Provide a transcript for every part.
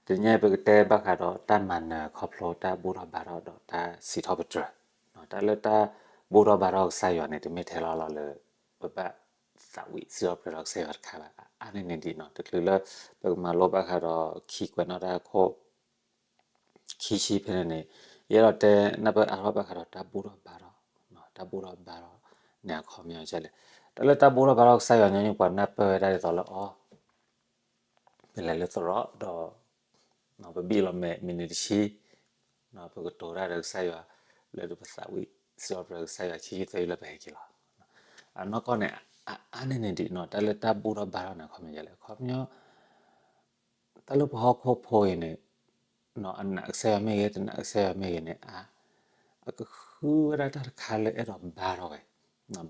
တနံၤအံၤပကတဲဘၣ်ဃးဒီးတၢ်မၤနၢၤခီဖျိတၢ်ဘူၣ်ထီၣ်ဘါထီၣ်ဒီးတၢ်စံးထီၣ်ပတြၢၤ, တၢ်လၢတၢ်ဘူၣ်ထီၣ်ဘါထီၣ်ကစၢ်ယွၤန့ၣ် တမ့ၢ်ထဲလီၤလီၤလၢ ပဘၣ်သးဝံၣ်စံးထီၣ်ပတြၢၤဒီးကစၢ်ယွၤတခါဘၣ်. အါန့ၢ်န့ၣ်ဒံးနီၤ တချုးလၢ ပကမၤလိဘၣ်ဃးဒီးခံကွဲးနီၣ်တၢ်ခိၣ် ခံဆံဖဲန့ၣ်န့ၣ် ယအဲၣ်ဒိးတဲနၢ်ပၢၢ်အါထီၣ်ဘၣ်ဃးဒီးတၢ်ဘူၣ်ထီၣ်ဘါထီၣ်, တၢ်ဘူၣ်ထီၣ်ဘါထီၣ်န့ၣ် အခီပညီဒ်လဲၣ်. တၢ်လၢတၢ်ဘူၣ်ထီၣ်ဘါထီၣ်ကစၢ်ယွၤညီနုၢ်ပှၤနၢ်ပၢၢ်ဝဲဒၣ်ဒ်သိးလၢအီၤ ပလဲၤလၢသရိာ်ဒီး ပဘံၣ်လီၤမဲာ်မံးနံးတဆံ, ပကတိၤတၢ်ဒီးကစၢ်ယွၤ လၢပသးဝံၣ်စံးထီၣ်ပတြၢၤကစၢ်ယွၤ ဆံဆံသၢလၢပဟဲက့ၤလီၤ. အနီၢ်ကီၢ်န့ၣ် အါန့ၢ်န့ၣ်ဒံးနီၤ တၢ်လၢတၢ်ဘူၣ်ထီၣ်ဘါထီၣ်န့ၣ် အခီပညီဒ်လဲၣ်. အခီပညီ တၢ်လၢပဟီၣ်ခိၣ်ဖိအံၤန့ၣ် အနာ်ကစၢ်ယွၤမ့ၢ်ဂ့ၤ တနာ်ကစၢ်ယွၤမ့ၢ်ဂ့ၤန့ၣ် အါ အကဃုဝဲဒၣ်တၢ်တခါလၢအဲၣ်ဒိးဘါထီၣ်ဝဲ,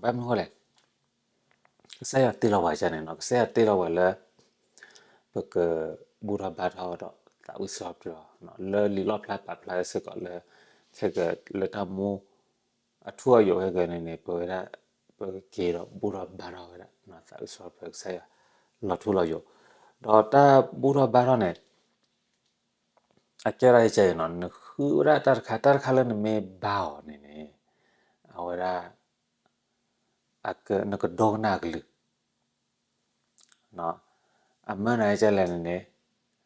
ဘၣ်မနုၤအဃိလဲၣ်, ကစၢ်ယွၤတ့လီၤပှၤကန့ၣ်နီၤ ကစၢ်ယွၤတ့လီၤပှၤလၢ ပကဘူၣ်ထီၣ်ဘါထီၣ်ဒီးသးဝံၣ်စံးထီၣ်ပတြၢၤအီၤ လၢလံာ်လီၣ်ဖျါပာ်ဖျါစ့ၢ်ကီးလၢ ခဲကလၢတၢ်မူ အထူအယိာ်ခဲကနံၣ်န့ၣ် ပဝဲဒၣ် ပကက့ၤဒီးဘူၣ်ထီၣ်ဘါထီၣ်ဝဲဒၣ် သးဝံၣ်စံးထီၣ်ပတြၢၤကစၢ်ယွၤ လီၤထူလီၤယိာ်, ဒီးတၢ်ဘူၣ်ထီၣ်ဘါထီၣ်န့ၣ် အကဲဒ်အံၤကဲအံၤနီၤ နဃုဝဲဒၣ်တၢ်တခါ တၢ်တခါလၢနမ့ၢ်ဘါအီၤန့ၣ်န့ၣ် အဝဲဒၣ် နကဒိကနၣ်အကလုၢ် အမၢနၤကဲလဲၣ်န့ၣ်န့ၣ်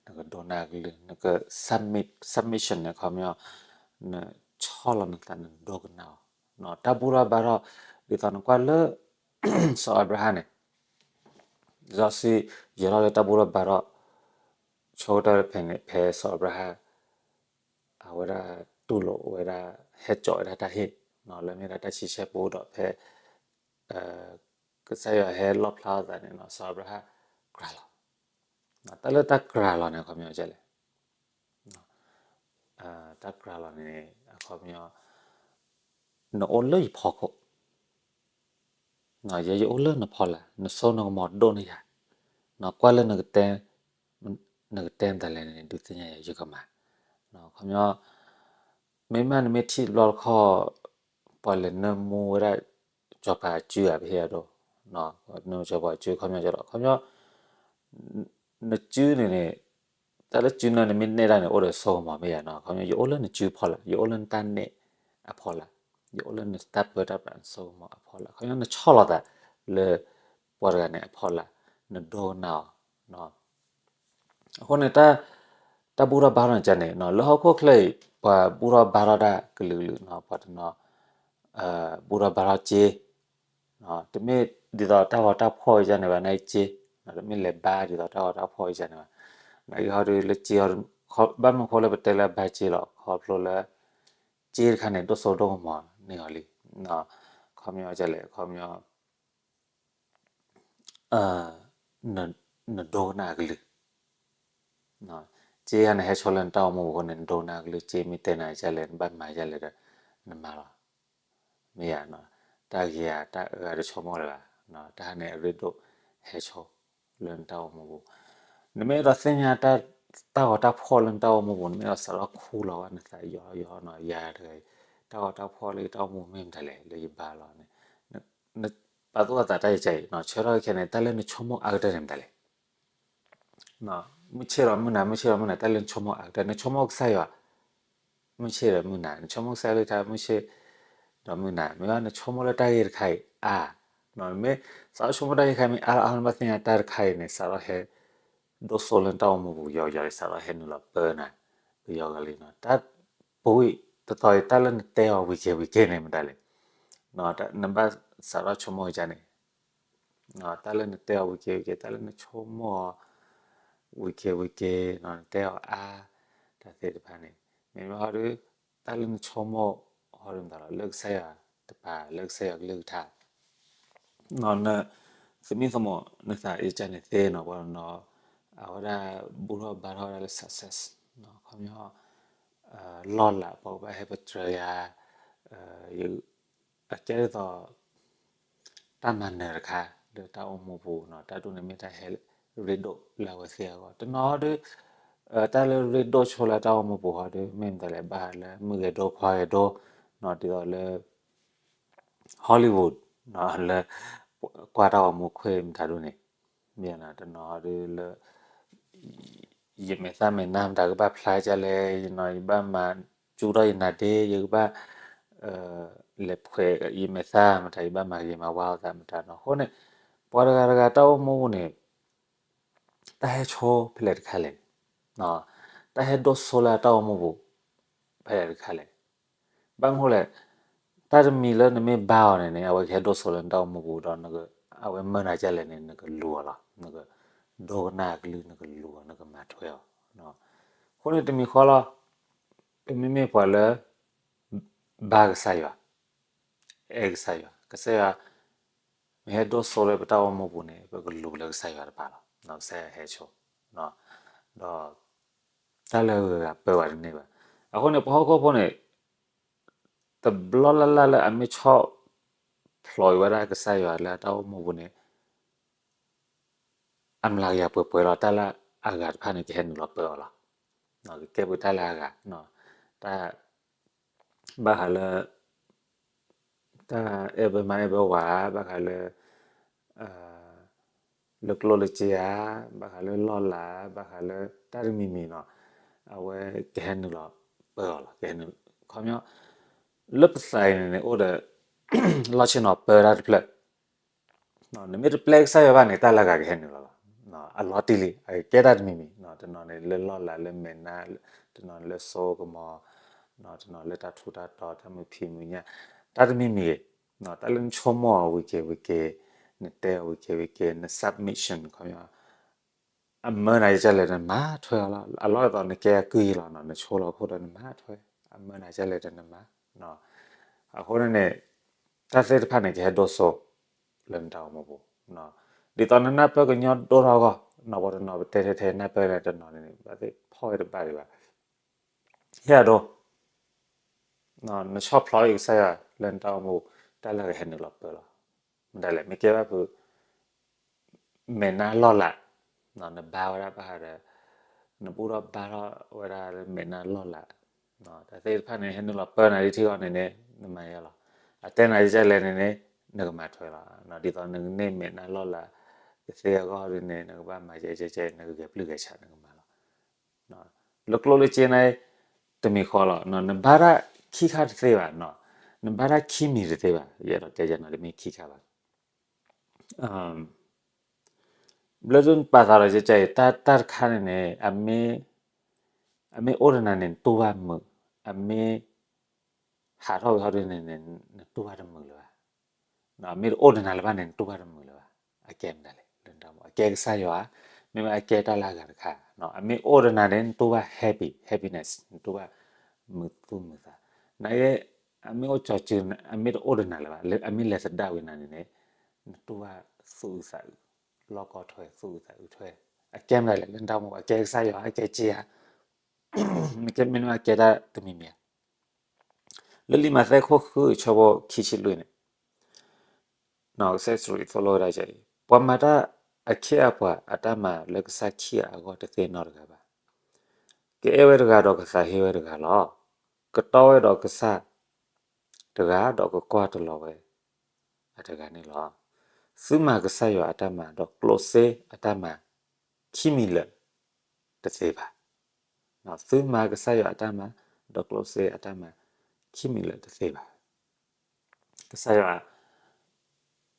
နကဒိကနၣ်အကလုၢ် နက submit, submission န့ၣ် အခီပညီ နဆီၣ်လီၤနသး နဒိကနၣ်အီၤ, တၢ်ဘူၣ်ထီၣ်ဘါထီၣ် ဒ်သိးနကွၢ်လၢ စီၤအၤဘြၤဟၣ်န့ၣ် လံာ်စီဆှံ ယဲၤထီၣ်လၢတၢ်ဘူၣ်ထီၣ်ဘါထီၣ် ဆိကတၢၢ်ဖဲန့ၣ် ဖဲစီၤအၤဘြၤဟၣ် အဝဲဒၣ်တူၢ်လိာ်ဝဲဒၣ် ဟဲစိာ်ဝဲဒၣ်တၢ်ဟ့ၣ် လၢမ့ၢ်ဒၣ်တၢ်ဆံဆဲၣ်ပူဒီးဖဲ ကစၢ်ယွၤဟဲလီၣ်ဖျါအသးန့ၣ် စီၤအၤဘြၤဟၣ်ကြၤလီၤ, တၢ်လၢတၢ်ကြၤလီၤန့ၣ် အခီပညီကဲလဲၣ်, တၢ်ကြၤလီၤန့ၣ် အခီပညီ နအိၣ်လၢယဖီခိၣ် ယဲယအိၣ်လၢနဖီလာ် နစိနကမီၤဒိၣ်န့ၢ်ယၤ, ကွၢ်လၢ နကတဲမတၤလဲၣ်န့ၣ် ဒုးသ့ၣ်ညါယၤ ယကမၤ, အခီပညီ မ့ၢ်မးနမ့ၢ်ထံၣ်တဘျီတခီၣ် ပှၤလဲၤနၢမူဝဲဒၣ် စီၤပၤအစုဧါ ပဟ့ၣ်အဒိ, နၢမူစီၤပၤအစု အခီပညီကဲလီၤ အခီပညီ နစုန့ၣ်န့ၣ် တၢ်လၢစုနၢန့ၣ်မ့ၢ်နဲၣ်တၢ်န့ၣ် အိၣ်ဒီးစိကမီၤမ့ၢ်ယၤနီၤ, အခီပညီ ယအိၣ်လၢနစုဖီလာ် ယအိၣ်လၢနတၢ်နဲၣ်အဖီလာ် ယအိၣ်လၢနတၢ်ပၢတၢ်ပြးနစိကမီၤအဖီလာ် အခီပညီ နဆီၣ်လီၤသးလၢ ပှၤတဂၤန့ၣ်အဖီလာ် နဒိကနၣ်အီၤ အဃိန့ၣ် တၢ်ဘူၣ်ထီၣ်ဘါထီၣ်န့ၣ်ကန့ၣ် လၢဟီၣ်ခိၣ်ချၢအံၤ ပှၤဘူၣ်ထီၣ်ဘါထီၣ်တၢ်ကလုာ်ကလုာ်နီၤ ပှၤတနီၤ ဘူၣ်ထီၣ်ဘါထီၣ်စ့, တမ့ၢ်ဒ်သိးတၢ်ဂီၤတၢ်ဖှီၣ်အံၤန့ၣ်ဘၣ် နာ်က့စ့, တမ့ၢ်လဲၤဘါဒ်သိးတၢ်ဂီၤတၢ်ဖှီၣ်အံၤန့ၣ်ဘၣ်, နာ်က့ဟီဒုးလၢစ့ ဘၣ်မနုၤဃိလၢပတဲလၢဘါစ့လီၤ ခီဖျိလၢ စ့တခါန့ၣ် ဒိၣ်စိဒိၣ်ကမီၤန့ၢ်အီၤလံ, ခီပညီကလဲၣ် ခီပညီ နဒိကနၣ်အကလုၢ်, စ့ယၤန့ၣ် ဟဲဆိလၢနတၢ်အိၣ်မူပူၤအဃိန့ၣ် နဒိကနၣ်အကလုၢ် စ့မ့ၢ်တဲနၤဒ်လဲၣ် နဘၣ်မၤဒ်လဲၣ်ဒီး နမၤလီၤ, မ့ၢ်ယၤ, တၢ်ဂ့ၤဧါ တၢ်အၢဧါ တဆိကမိၣ်လၢၤဘၣ်, တၢ်ဟးန့ၣ် အရ့ဒိၣ်ဟဲဆိ လၢနတၢ်အိၣ်မူပူၤ, နမ့ၢ်အဲၣ်ဒိးသ့ၣ်ညါ တၢ်ဂီၤတၢ်ဖှီၣ်လၢနတၢ်အိၣ်မူပူၤ နမ့ၢ်အဲၣ်ဒိးစးထီၣ်ခူလီၤဘၣ်နသးယီၤယီၤနီၤ ယၤတဂၤအံၤ တၢ်ဂီၤတၢ်ဖှီၣ်လၢယတၢ်အိၣ်မူမ့ၢ်မတၤလဲၣ် လၢယဘါလီၤန့ၣ်, ပာ်သူၣ်ပာ်သးတၢ်အံၤကဲအံၤ ဆၢထီၣ်ခဲန့ၣ် တၢ်လၢနဆိကမိၣ်အါကတၢၢ်န့ၣ်မတၤလဲၣ် မုၢ်ဆ့ၣ်ဒီးမုၢ်နၤ မုၢ်ဆ့ၣ်ဒီးမုၢ်နၤ တၢ်လၢနဆိကမိၣ်အါကတၢၢ် နဆိကမိၣ်ကစၢ်ယွၤ မုၢ်ဆ့ၣ်ဒီးမုၢ်နၤ နဆိကမိၣ်ကစၢ်ယွၤကလုၢ်ကထါ မုၢ်ဆ့ၣ်ဒီးမုၢ်နၤ မ့ၢ်နဆိကမိၣ်လၢတၢ်ဂ့ၢ်တခါအံၤအါ, မ့ၢ်စးထီၣ်ဆိကမိၣ်တၢ်ဂ့ၢ်တခါအံၤမ့ၢ်အါလီၤအါလီၤ နဘၣ်သ့ၣ်ညါတၢ်တခါအံၤန့ၣ် စးထီၣ်ဟဲ ဒိၣ်စိလၢနတၢ်အိၣ်မူပူၤယီၤယီၤ စးထီၣ်ဟဲနုာ်လီၤပၢနၤ ပယီၤဂၤလံနီၤ တၢ်ပူၤတသီအံၤ တၢ်လၢနတဲအီၤဝံၤက့ၤဝံၤက့ၤန့ၣ်မတၤလဲၣ်, နဘၣ်စးထီၣ်ဆိကမိၣ်ကန့ၣ် တၢ်လၢနတဲအီၤဝံၤက့ၤဝံၤက့ၤ တၢ်လၢနဆိကမိၣ်အီၤ ဝံၤက့ၤဝံၤက့ၤ နတဲအီၤအါ တၢ်သ့ၣ်တဖၣ်န့ၣ် မ့မ့ၢ်ဟီဒုး တၢ်လၢနဆိကမိၣ်ဟီဒုးမတၤလီၤ လၢကစၢ်ယွၤတပၤ လၢကစၢ်ယွၤကလုၢ်ကထါ နသမံသမိးနသးအံၤကန့ၣ်သ့နီၤ ပှၤတနီၤ အဝဲဒၣ်ဘူၣ်ထီၣ်ဘါထီၣ်ဝဲဒၣ်လၢ success ခီပညီ လီၢ်လၤ ပှၤကဘၣ်ဟဲပတြၢၤယၤ အကဲဒ်သိး တၢ်မၤနၢၤတခါ လၢတၢ်အိၣ်မူပူၤနီၤ တၢ်ဒ်န့ၣ်မ့ၢ်တၢ်ဟဲရ့ဒိၣ်လၢအဝဲသ့ၣ်အဂီၢ် တနီၤဟီဒုး တၢ်လၢရ့ဒိၣ်ဆိလၢတၢ်အိၣ်မူပူၤဟီဒုး မ့ၢ်မတၤလဲၣ် ဘၣ်လၢမုၢ်ဂဲၤဒိၣ်ခွါဂဲၤဒိၣ်နီၤ ဒ်သိးလၢ Hollywood လၢ ကွၢ်တၢ်ဂီၤမူခွဲးမတၤဒ်န့ၣ် မ့ၢ်တနီၤဟီဒုးလၢ ယမဲာ်သၣ်မဲာ်နါမတၤကဘၣ်ဖျါဒ်လဲၣ်, ယဘၣ်မၤကၠူထီၣ်ယနါဒ့, ယကဘၣ် လဲၤဖှဲးယမဲာ်သၣ်မတၤ, ယဘၣ်မၤဂ့ၤမၤဝါအသးမတၤနီၤ. အဃိန့ၣ် ပှၤတဂၤတဂၤတၢ်အိၣ်မူပူၤန့ၣ် တၢ်ဟဲဆိဖဲလဲၣ်တခါလဲၣ်, တၢ်ဟဲဒိၣ်စိလၢအတၢ်အိၣ်မူပူၤ ဖဲလဲၣ်တခါလဲၣ်. ဘၣ်မနုၤလဲၣ်, တၢ်တမံၤလၢနမ့ၢ်ဘါအီၤန့ၣ်န့ၣ် အဝဲကဟဲဒိၣ်စိလၢနတၢ်အိၣ်မူပူၤဒီး အဝဲမၢနၤဒ်လဲၣ်န့ၣ် နကလူၤအီၤလီၤ. နကဒိကနၣ်အကလုၢ် နကလူၤအီၤ နကမၤထွဲအီၤ. အဃိန့ၣ်တမံၤဃီလီၤ, ပမ့မ့ၢ်ပှၤလၢ ဘါကစၢ်ယွၤ, အဲၣ်ကစၢ်ယွၤ, ကစၢ်ယွၤ မ့ၢ်ဟဲဒိၣ်စိလၢပတၢ်အိၣ်မူပူၤန့ၣ် ပကလူၤလၢကစၢ်ယွၤတပၤလီၤ. ကစၢ်ယွၤဟဲဆိ, ဒီး တၢ်လၢအဂုၤအဂၤပၢဘၣ်တန့ၢ်ဘၣ်. အဃိန့ၣ် ပှၤဟီၣ်ခိၣ်ဖိန့ၣ် တဘျီလၢ်လၢ်လၢအမ့ၢ်ဆီၣ်ဖျိးဝဲဒၣ်ကစၢ်ယွၤလၢအတၢ်အိၣ်မူပူၤန့ၣ် အမျးကယၤပှဲၤပှဲၤလီၤ. တၢ်လၢအဂၤတဖၣ်န့ၣ် ကဟဲနုာ်လီၤပၢအီၤလီၤ. ကကဲပှၤတၢ်လၢအဂၤ, တၢ် ဘၣ်ဃးလၢ တၢ်အဲၣ်ဘၢမါအဲၣ်ဘၢဝၤ, ဘၣ်ဃးလၢ လၢကျိၣ်လၢစ့ဧါ, ဘၣ်ဃးလၢလီၢ်လၤ, ဘၣ်ဃးလၢတၢ်တမံၤမံၤနီၤ, အဝဲကဟဲနုာ်လီၤပၢအီၤလီၤ. ကဟဲနုာ်, ခီပညီ လၢပသးအံၤန့ၣ်န့ၣ် အိၣ်ဒီး လီၢ်ဆ့ၣ်နီၤပၢတၢ်တဖျၢၣ် နမ့ၢ်တပျဲကစၢ်ယွၤဘၣ်န့ၣ် တၢ်လၢအဂၤကဟဲနုာ်လီၤလီၤ. အလီၤတံၢ်လံ, အကကဲတၢ်တမံၤမံၤ, တနီၤန့ၣ်လၢလီၢ်လၤလၢမဲာ်နါ, တနီၤလၢစိကမီၤ, တနီၤလၢတၢ်ထူးတၢ်တီၤ တၢ်မုာ်ဖံးမုာ်ညၣ်, တၢ်တမံၤမံၤဂ့ၤ, တၢ်လၢနဆိကမိၣ်အီၤဝံၤက့ၤဝံၤက့ၤ, နတဲအီၤဝံၤက့ၤဝံၤက့ၤ န submission ခီပညီ အမၢနၤဒ်လဲၣ်ဒီးနမၤထွဲအီၤလီၤ. အလီၢ်အသိးနကဲအကုၢ်ယံလီၤနီၤ, နဆိလီၤခိၣ်ဒီးနမၤထွဲ, အမၢနၤဒ်လဲၣ်ဒီးနမၤ. အဃိန့ၣ်န့ၣ် တၢ်သ့ၣ်တဖၣ်န့ၣ် ကဟဲဒိၣ်စိ လၢနတၢ်အိၣ်မူပူၤ, ဒ်သိးနနၢ်ပၢၢ်ကညီဒိၣ်ထီၣ်အဂီၢ်, နီၢ်ပှၤတနီၤပတဲထဲထဲ နၢ်ပၢၢ်လၢတနီၤန့ၣ် ဘၣ်သ့ၣ်ဖီၣ်ဝဲတဘၣ်ဒံးဘၣ်. ဟ့ၣ်အဒိ နဆီၣ်ဖျိးအံၤကစၢ်ယွၤလၢနတၢ်အိၣ်မူ တၢ်လၢအဂၤဟဲနုာ်လီၤပၢလီၤ. မတၤလဲၣ် မ့ၢ်ကဲဘၣ်ဖုး မဲာ်နါလီၢ်လၤ, နဘါဝဲဒၣ်ဘၣ်ဃးဒီး နဘူးထီၣ်ဘါထီၣ်ဝဲဒၣ်လၢမဲာ်နါလီၢ်လၤ, တၢ်သ့ၣ်တဖၣ်န့ၣ် ဟဲနုာ်လီၤပၢနၤဒ်ထံဂီၢ်န့ၣ်န့ၣ် နမၤယဲလီၤ. အတဲနၤဒ်လဲၣ်န့ၣ်န့ၣ် နကမၤထွဲလီၤ. ဒ်သိးနကန့ၢ်မဲာ်နါလီၢ်လၤ ကသ့အဂီၢ်ဒ်န့ၣ် နကဘၣ်မၤကဲကဲကဲ နကဂဲၤပျုၢ်ဂဲၤဆး နကမၤလီၤ. လၢကျိၣ်လၢစ့န့ၣ် တမံၤဃီလီၤ. နဘါတၢ်ခံခါတသ့ဘၣ်, နဘါတၢ်ခံမံၤတသ့ဘၣ်. ယအဲၣ်ဒိးတဲယဲနီၤ တမ့ၢ်ခံခါဘၣ်. ဘျီဒုးနပာ်သးဒီးယဲအံၤ တၢ်တခါန့ၣ်န့ၣ် အမ့ၢ်အိၣ်ဒီးနၤန့ၣ် နတူၢ်ဘၣ်မုာ်, အမ့ၢ် ဟးထီၣ်ဝံၤဟီဒ်န့ၣ်န့ၣ် နတူၢ်ဘၣ်တမုာ်လၢၤဘၣ်. အမ့ၢ်တအိၣ်ဒီးနၤလၢၤဘၣ်န့ၣ် နတူၢ်ဘၣ်တမုာ်လၢၤဘၣ်. အကဲမတၤလဲၣ်, အကဲကစၢ်ယွၤ, မ့မ့ၢ်အကဲတၢ်လၢအဂၤတခါ, အမ့ၢ်အိၣ်ဒီးနၤန့ၣ် နတူၢ်ဘၣ် happy, happiness, နတူၢ်ဘၣ်မုာ်သူၣ်မုာ်သး. နအမ့ၢ်အိၣ်ကၠီၤစုၤ အမ့ၢ်တအိၣ်ဒီးနၤလၢၤဘၣ်, အမ့ၢ်လဲၤသဒၣ်ဝံၤနၤန့ၣ်န့ၣ် နတူၢ်ဘၣ်သူၣ်အုးသးအုး, လီၢ်ကီထွဲ သူၣ်အုးသးအုးထွဲ. အကဲမတၤလဲၣ်, လၢနတၢ်အိၣ်မူ အကဲကစၢ်ယွၤ, အကဲစ့ဧါ, မ့မ့ၢ်အကဲတၢ်တမံၤမံၤဧါ. လၢလံာ်မးသဲခိၣ်ဃု ဆၢဖိခံဆံလွံၢ်န့ၣ် ကစၢ်ယ့ၣ်ၡူးခရံာ်သိၣ်လိဝဲဒၣ်အံၤ, ပှၤမၤတၢ်အခ့အပှၤအတၢ်မၤလၢကစၢ်ခံဂၤအဂီၢ်တသ့နီတဂၤဘၣ်. ကအဲၣ်ဝဲတဂၤဒီးကသးဟ့ဝဲတဂၤလီၤ. ကတီဝဲဒီးကစၢ်တဂၤဒီးကကွၢ်တလီၤဝဲအတဂၤန့ၣ်လီၤ. သုမၤကစၢ်ယွၤအတၢ်မၤ ဒီးကျိၣ်စ့အတၢ်မၤ ခံမံၤလၢာ်တသ့ဘၣ်. သုမၤကစၢ်ယွၤအတၢ်မၤ ဒီးကျိၣ်စ့အတၢ်မၤ ခံမံၤလၢာ်တသ့ဘၣ်. ကစၢ်ယွၤ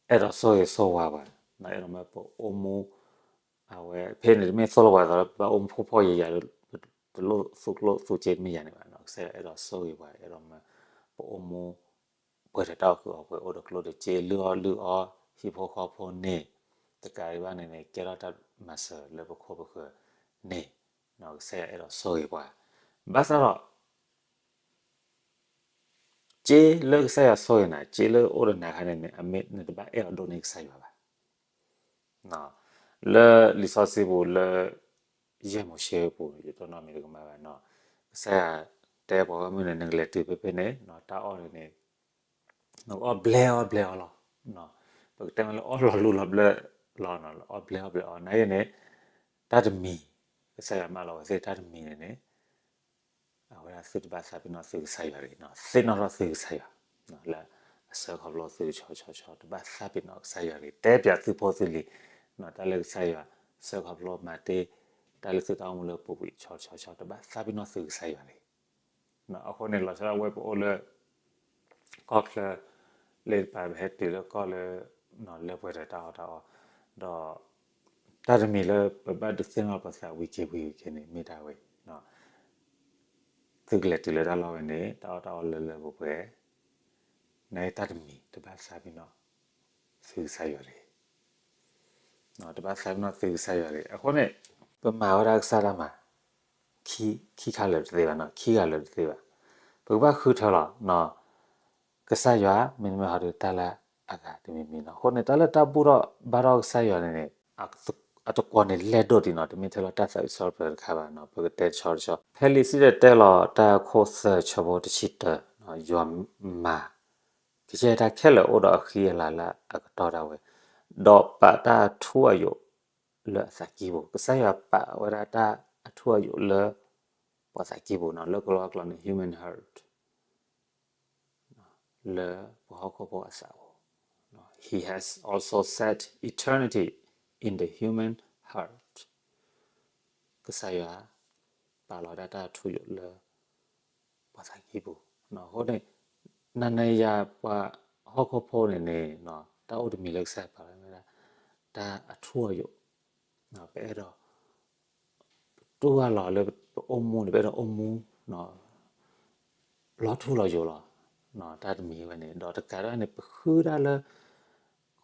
အဲၣ်ဒိးဆိၣ်ဂ့ၤဆိၣ်ဝါပှၤ, အဲၣ်ဒိးမၢပအိၣ်မူ, အဝဲဖဲန့ၣ်တမ့ၢ်သိၣ်လိပှၤသိးလၢ ပဘၣ်အိၣ်မူဖှီၣ်ဖှီၣ်ယာ်ယာ်, တလိၣ်သူကျိၣ်သူစ့တမ့ၢ်ယၤန့ၣ်ဘၣ်. ကစၢ်ယွၤအဲၣ်ဒိးဆိၣ်ဂ့ၤပှၤ, အဲၣ်ဒိးမၢပအိၣ်မူ ပှဲၤဒီးတၢ်အီၣ်ကုာ်အီပှဲၤ အိၣ်ဒီးကျိၣ်ဒီးစ့ လုၢ်အီၣ်လုၢ်အီ ဟံၣ်ဖိဃီဖိန့ၣ်, တကးဒံးဘၣ်န့ၣ်န့ၣ် ကဲထီၣ်တၢ်မၤစၢၤလၢပခိၣ်ပဃၢၤန့ၣ်, ကစၢ်ယွၤအဲၣ်ဒိးဆိၣ်ဂ့ၤပှၤ. ဘၣ်ဆၣ်ဒီး စ့လၢကစၢ်ယွၤဆိၣ်ဂ့ၤနၤ, စ့လၢအိၣ်ဒီးနၤခါန့ၣ်န့ၣ် အမ့ၢ်နတဘၣ်အဲၣ်အီၤဒိၣ်န့ၢ်ကစၢ်ယွၤဘၣ်. လၢလံာ်စီဆှံပူၤလၢ ယဲၢ်မိၤၡ့ပူၤ ယတိၢ်နီၣ်မံၤတကမၣ်ဘၣ်နီၤ, ကစၢ်ယွၤတဲပှၤဂီၢ်မုၢ်န့ၣ် နကလဲၤတုၤဖဲဖဲန့ၣ် တၢ်အီၣ်န့ၣ်န့ၣ် နကအီၣ်ဘျဲအီၣ်ဘျဲအီလီၤ. ပကတဲမ့ၢ်လၢအီၣ်လီၤလူလီၤဘျၢလီၤနီၤ, အီၣ်ဘျဲအီၣ်ဘျဲအီ နာ်က့န့ၣ် တၢ်တမံၤ ကစၢ်ယွၤမၢလီၤဝဲသ့ၣ်တၢ်တမံၤန့ၣ်န့ၣ် အဝဲဒၣ်သုတဘၣ်သးပ့ၤနီၣ်သုကစၢ်ယွၤတဂ့ၤနီၤ, သ့ၣ်နီၣ်ထီၣ်သုကစၢ်ယွၤ လၢအဆှၢခီဖျိသုကဆီဆီဆီ တဘၣ်သးပ့ၤနီၣ်ကစၢ်ယွၤတဂ့ၤ, တဲပၠးသုဖိသုလံၤ တၢ်လၢကစၢ်ယွၤဆှၢခီဖျိမၤတ့ၢ် တၢ်လၢသုတၢ်အိၣ်မူလၢပူၤကွံာ်ဆီဆီဆီ တဘၣ်သးပ့ၤနီၣ်သုကစၢ်ယွၤန့ၣ် အဃိန့ၣ် လီၤဆီဒၣ်ဝဲပအိၣ်လၢ ကီၢ်ချၢ လၢတပၤ ပဟဲတုၤလၢကီၢ်လၢ လၢပှဲၤဒီးတၢ်အီၣ်တၢ်အီ ဒီး တၢ်တမံၤလၢပဘၣ်ဒုးသ့ၣ်နီၣ်ပသးဝံၤက့ၤဝံၤက့ၤန့ၣ် မ့ၢ်ဒၣ်ဝဲ သုကလဲၤတုၤလၢတၢ်လီၢ်ဝဲန့ၣ် တၢ်အီၣ်တၢ်အီလၢလၢပှဲၤပှဲၤ နတၢ်တမံၤ တဘၣ်သးပ့ၤနီၣ် သုကစၢ်ယွၤတဂ့ၤ တဘၣ်သးပ့ၤနီၣ်သုကစၢ်ယွၤတဂ့ၤ အဃိန့ၣ် ပမၤဝဲဒၣ်ကစၢ်တၢ်မၤ ခံခါလၢာ်တသ့ဘၣ်နီၤ ခံဂၤလၢာ်တသ့ဘၣ် ပကဘၣ်ဃုထၢလီၤ ကစၢ်ယွၤ မ့တမ့ၢ်ဟီဒုးတၢ်လၢအဂၤတမံၤမံၤနီၤ အဃိန့ၣ် တၢ်လၢတၢ်ဘူၣ်ထီၣ်ဘါထီၣ်ကစၢ်ယွၤန့ၣ်န့ၣ် အတကွီၢ်န့ၣ်လဲၢ်ဒိၣ်ဒံးနီၤ တမ့ၢ်ထဲလီၤတၢ်သးဝံၣ်စံးထီၣ်ပတြၢၤတခါဘၣ်နီၤ ပကတဲတဆီတဆီ ဖဲလံာ်စံၣ်တဲၤတဲလီၤတၢ်အခိၣ်သၢဆၢဖိတဆံတၢ ယွၤမၤ ကယဲၢ်တၢ်ခဲလၢာ်အိၣ်ဒီးအဃံအလၤလၢအကတီၢ်ဒၣ်ဝဲ ဒီးပာ်တၢ်အထူအယိာ်လၢအသးကံၢ်ပူၤ ကစၢ်ယွၤပာ်ဝဲဒၣ်တၢ်အထူအယိာ်လၢ ပှၤသးကံၢ်ပူၤနီၤ လၢကလီကလီန့ၣ် human heart လၢပှၤဟီၣ်ခိၣ်ဖိအသးပူၤ He has also set eternity in the human heart ကစၢ်ယွၤ ပာ်လီၤဒၣ်တၢ်ထူယိာ်လၢ ပှၤသးကံၢ်ပူၤ အဃိန့ၣ် နၤနၤယၤပှၤဟီၣ်ခိၣ်ဖိန့ၣ်န့ၣ် တၢ်အိၣ်တမံၤလၢကစၢ်ယွၤပာ်လီၤဝဲဒၣ် တၢ်အထူအယိာ် ပအဲၣ်ဒိး ပတူၢ်ဘၣ်လီၤလၢပအိၣ်မူန့ၣ် ပအဲၣ်ဒိးအိၣ်မူ လီၤထူလီၤယိာ်လီၤ တၢ်တမံၤဝဲန့ၣ် ဒီးတကးဒၣ်န့ၣ် ပဃုဒၣ်လၢ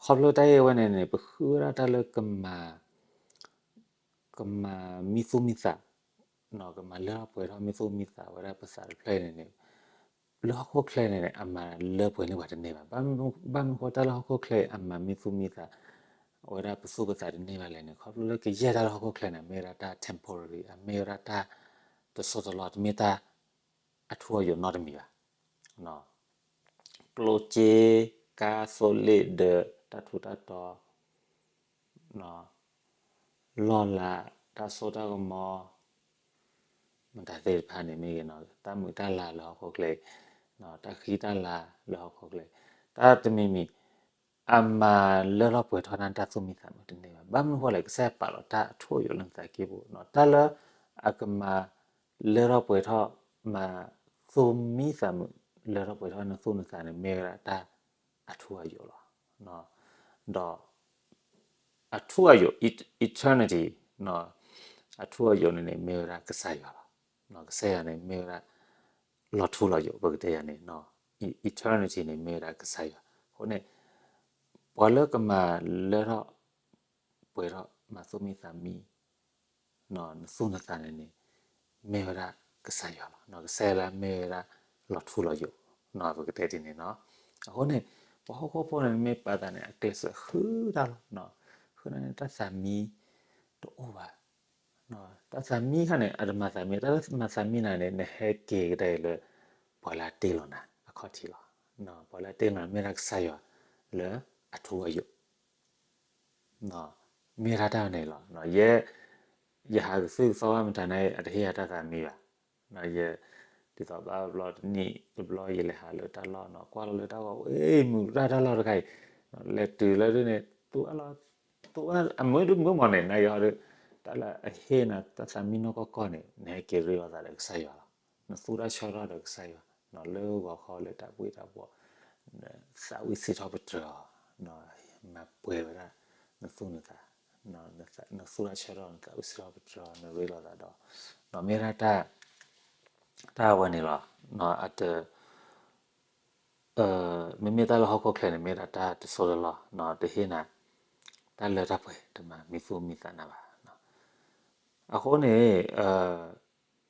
ခီဖျိတၢ်အံၤဝဲန့ၣ်န့ၣ် ပဃုဝဲဒၣ်တၢ်လၢကမၤ ကမၤမံသူၣ်မံသး ကမၤလၢထီၣ်ပှဲၤထီၣ်မံသူၣ်မံသးဝဲဒၣ်ပသးတဖျၢၣ်န့ၣ်န့ၣ် လၢဟီၣ်ခိၣ်ချၢန့ၣ်န့ၣ် အမၤလၢပှဲၤန့ၢ်ပှၤတန့ၢ်ဘၣ်. ဘၣ်မနုၤဃိတၢ်လၢဟီၣ်ခိၣ်ချၢအံၤ အမၤမံသူၣ်မံသး အဝဲဒၣ်ပသူၣ်ပသးတန့ၢ်ဘၣ်လဲၣ်န့ၣ် ခီဖျိလၢကယဲၢ်တၢ်လၢဟီၣ်ခိၣ်ချၢန့ၣ် မ့ၢ်ဝဲဒၣ်တၢ် temporary အမ့ၢ်ဝဲဒၣ်တၢ်တစိၢ်တလီၢ် တမ့ၢ်တၢ်အထူအယိာ်နီတမံၤဘၣ်. ကျိၣ်စ့ ကါ သိလ့ၣ်ဒၢး တၢ်ထူးတၢ်တီၤ လီၢ်လၤ တၢ်စိတၢ်ကမီၤ မတၤသ့ၣ်တဖၣ်န့ၣ်မ့ၢ်ဂ့ၤနီၤ တၢ်မုာ်တၢ်လၤလၢဟီၣ်ခိၣ်ချၢအံၤ တၢ်ဃံတၢ်လၤလၢဟီၣ်ခိၣ်ချၢအံၤ တၢ်တမံၤမံၤ အမၤလၢထီၣ်ပှဲၤထီၣ်နၤတၢ်သူၣ်မံသးမုာ်တန့ၢ်ဘၣ်. ဘၣ်မနုၤဃိလဲၣ် ကစၢ်ယွၤပာ်လီၤတၢ်အထူအယိာ်လၢနသးကံၢ်ပူၤ တၢ်လၢအကမၤလၢထီၣ်ပှဲၤထီၣ် မၤသူၣ်မံသးမုာ်လၢထီၣ်ပှဲၤထီၣ်နသူၣ်နသးန့ၣ် မ့ၢ်ဝဲဒၣ်တၢ်အထူအယိာ်လီၤ. ဒီး အထူအယိာ် eternity အထူအယိာ်န့ၣ်န့ၣ် မ့ၢ်ဝဲဒၣ်ကစၢ်ယွၤလီၤ. ကစၢ်ယွၤန့ၣ် မ့ၢ်ဝဲဒၣ် လီၤထူလီၤယိာ် ပကတဲယၤန့ၣ် eternity န့ၣ် မ့ၢ်ဝဲဒၣ်ကစၢ်ယွၤ. အဃိန့ၣ် ပှၤလၢကမၤလၢထီၣ် ပှဲၤထီၣ် မၤသူၣ်မံသးမံ နသူၣ်နသးန့ၣ်န့ၣ် မ့ၢ်ဝဲဒၣ်ကစၢ်ယွၤလီၤ. ကစၢ်ယွၤလၢမ့ၢ်ဝဲဒၣ်လီၤထူလီၤယိာ် ပကတဲဒ်န့ၣ်နီၤ. အဃိန့ၣ် ပှၤဟီၣ်ခိၣ်ဖိန့ၣ် မ့ၢ်ပာ်သးန့ၣ် အကျဲးစၢးဃုတၢ်လီၤ. ဃုန့ၣ် တၢ်သးမံတအိၣ်ဘၣ်. တၢ်သးမံခါန့ၣ် အတမၤသးမံ တၢ်လၢမၤသးမံနၤန့ၣ် နဟဲက့ၤကဒါအံၤလၢ ပှၤလၢအတ့လီၤနၤအခီၣ်ထံးလီၤ. ပှၤလၢအတ့လီၤနၤ မ့ၢ်ဒၣ်ကစၢ်ယွၤလၢအထူအယိာ် မ့ၢ်ဒၣ်တၢ်န့ၣ်လီၤ. ယဲ ယဟးကသုၣ်ကသီဘၣ်မတၤန့ၣ် အတဟ့ၣ်ယၤတၢ်သးမံဘၣ်. ယ ဒ်သိးဘၣ်ဘျီတနံၣ်တဘျီ ယလဲၤဟးလၢတၢ်လီၢ်နီၤ ကွၢ်လီၤလၢတၢ်ဂီၤ ဝဲမုာ်တၢ်တၢ်လီၢ်တခါအံၤ လဲၤတုၤလၢဒ်န့ၣ် သူအလီၤ သူအမုာ်ဒုမုာ်မးန့ၣ် နယီၤဒီး တၢ်လၢအဟ့ၣ်နၤတၢ်သးမံနီၢ်ကီၢ်ကီၢ်န့ၣ် နဟဲက့ၤရ့လိာ်သးဒီးကစၢ်ယွၤလီၤ. နသူၣ်တၢ်ဆၢထီၣ်ဒီးကစၢ်ယွၤ လၢဂီၤခီလၢတၢ်ဘှ့ၣ်တၢ်ဘှီၣ် သးဝံၣ်စံးထီၣ်ပတြၢၤအီၤ မၤပှဲၤဝဲဒၣ် နသူၣ်နသး နသူၣ်တၢ်ဆၢထီၣ် နသးဝံၣ်စံးထီၣ်ပတြၢၤအီၤ နရ့လိာ်သးဒီး မ့ၢ်ဒၣ်တၢ် တၢ်အဝဲန့ၣ်လီၤ. အတ မ့မ့ၢ်တၢ်လၢဟီၣ်ခိၣ်ချၢန့ၣ် မ့ၢ်ဒၣ်တၢ်တစိၢ်တလီၢ် တဟ့ၣ်နၤ တၢ်လၢတၢ်ပှဲၤ တမၤမံသူၣ်မံသးနၤဘၣ်. အဃိန့ၣ်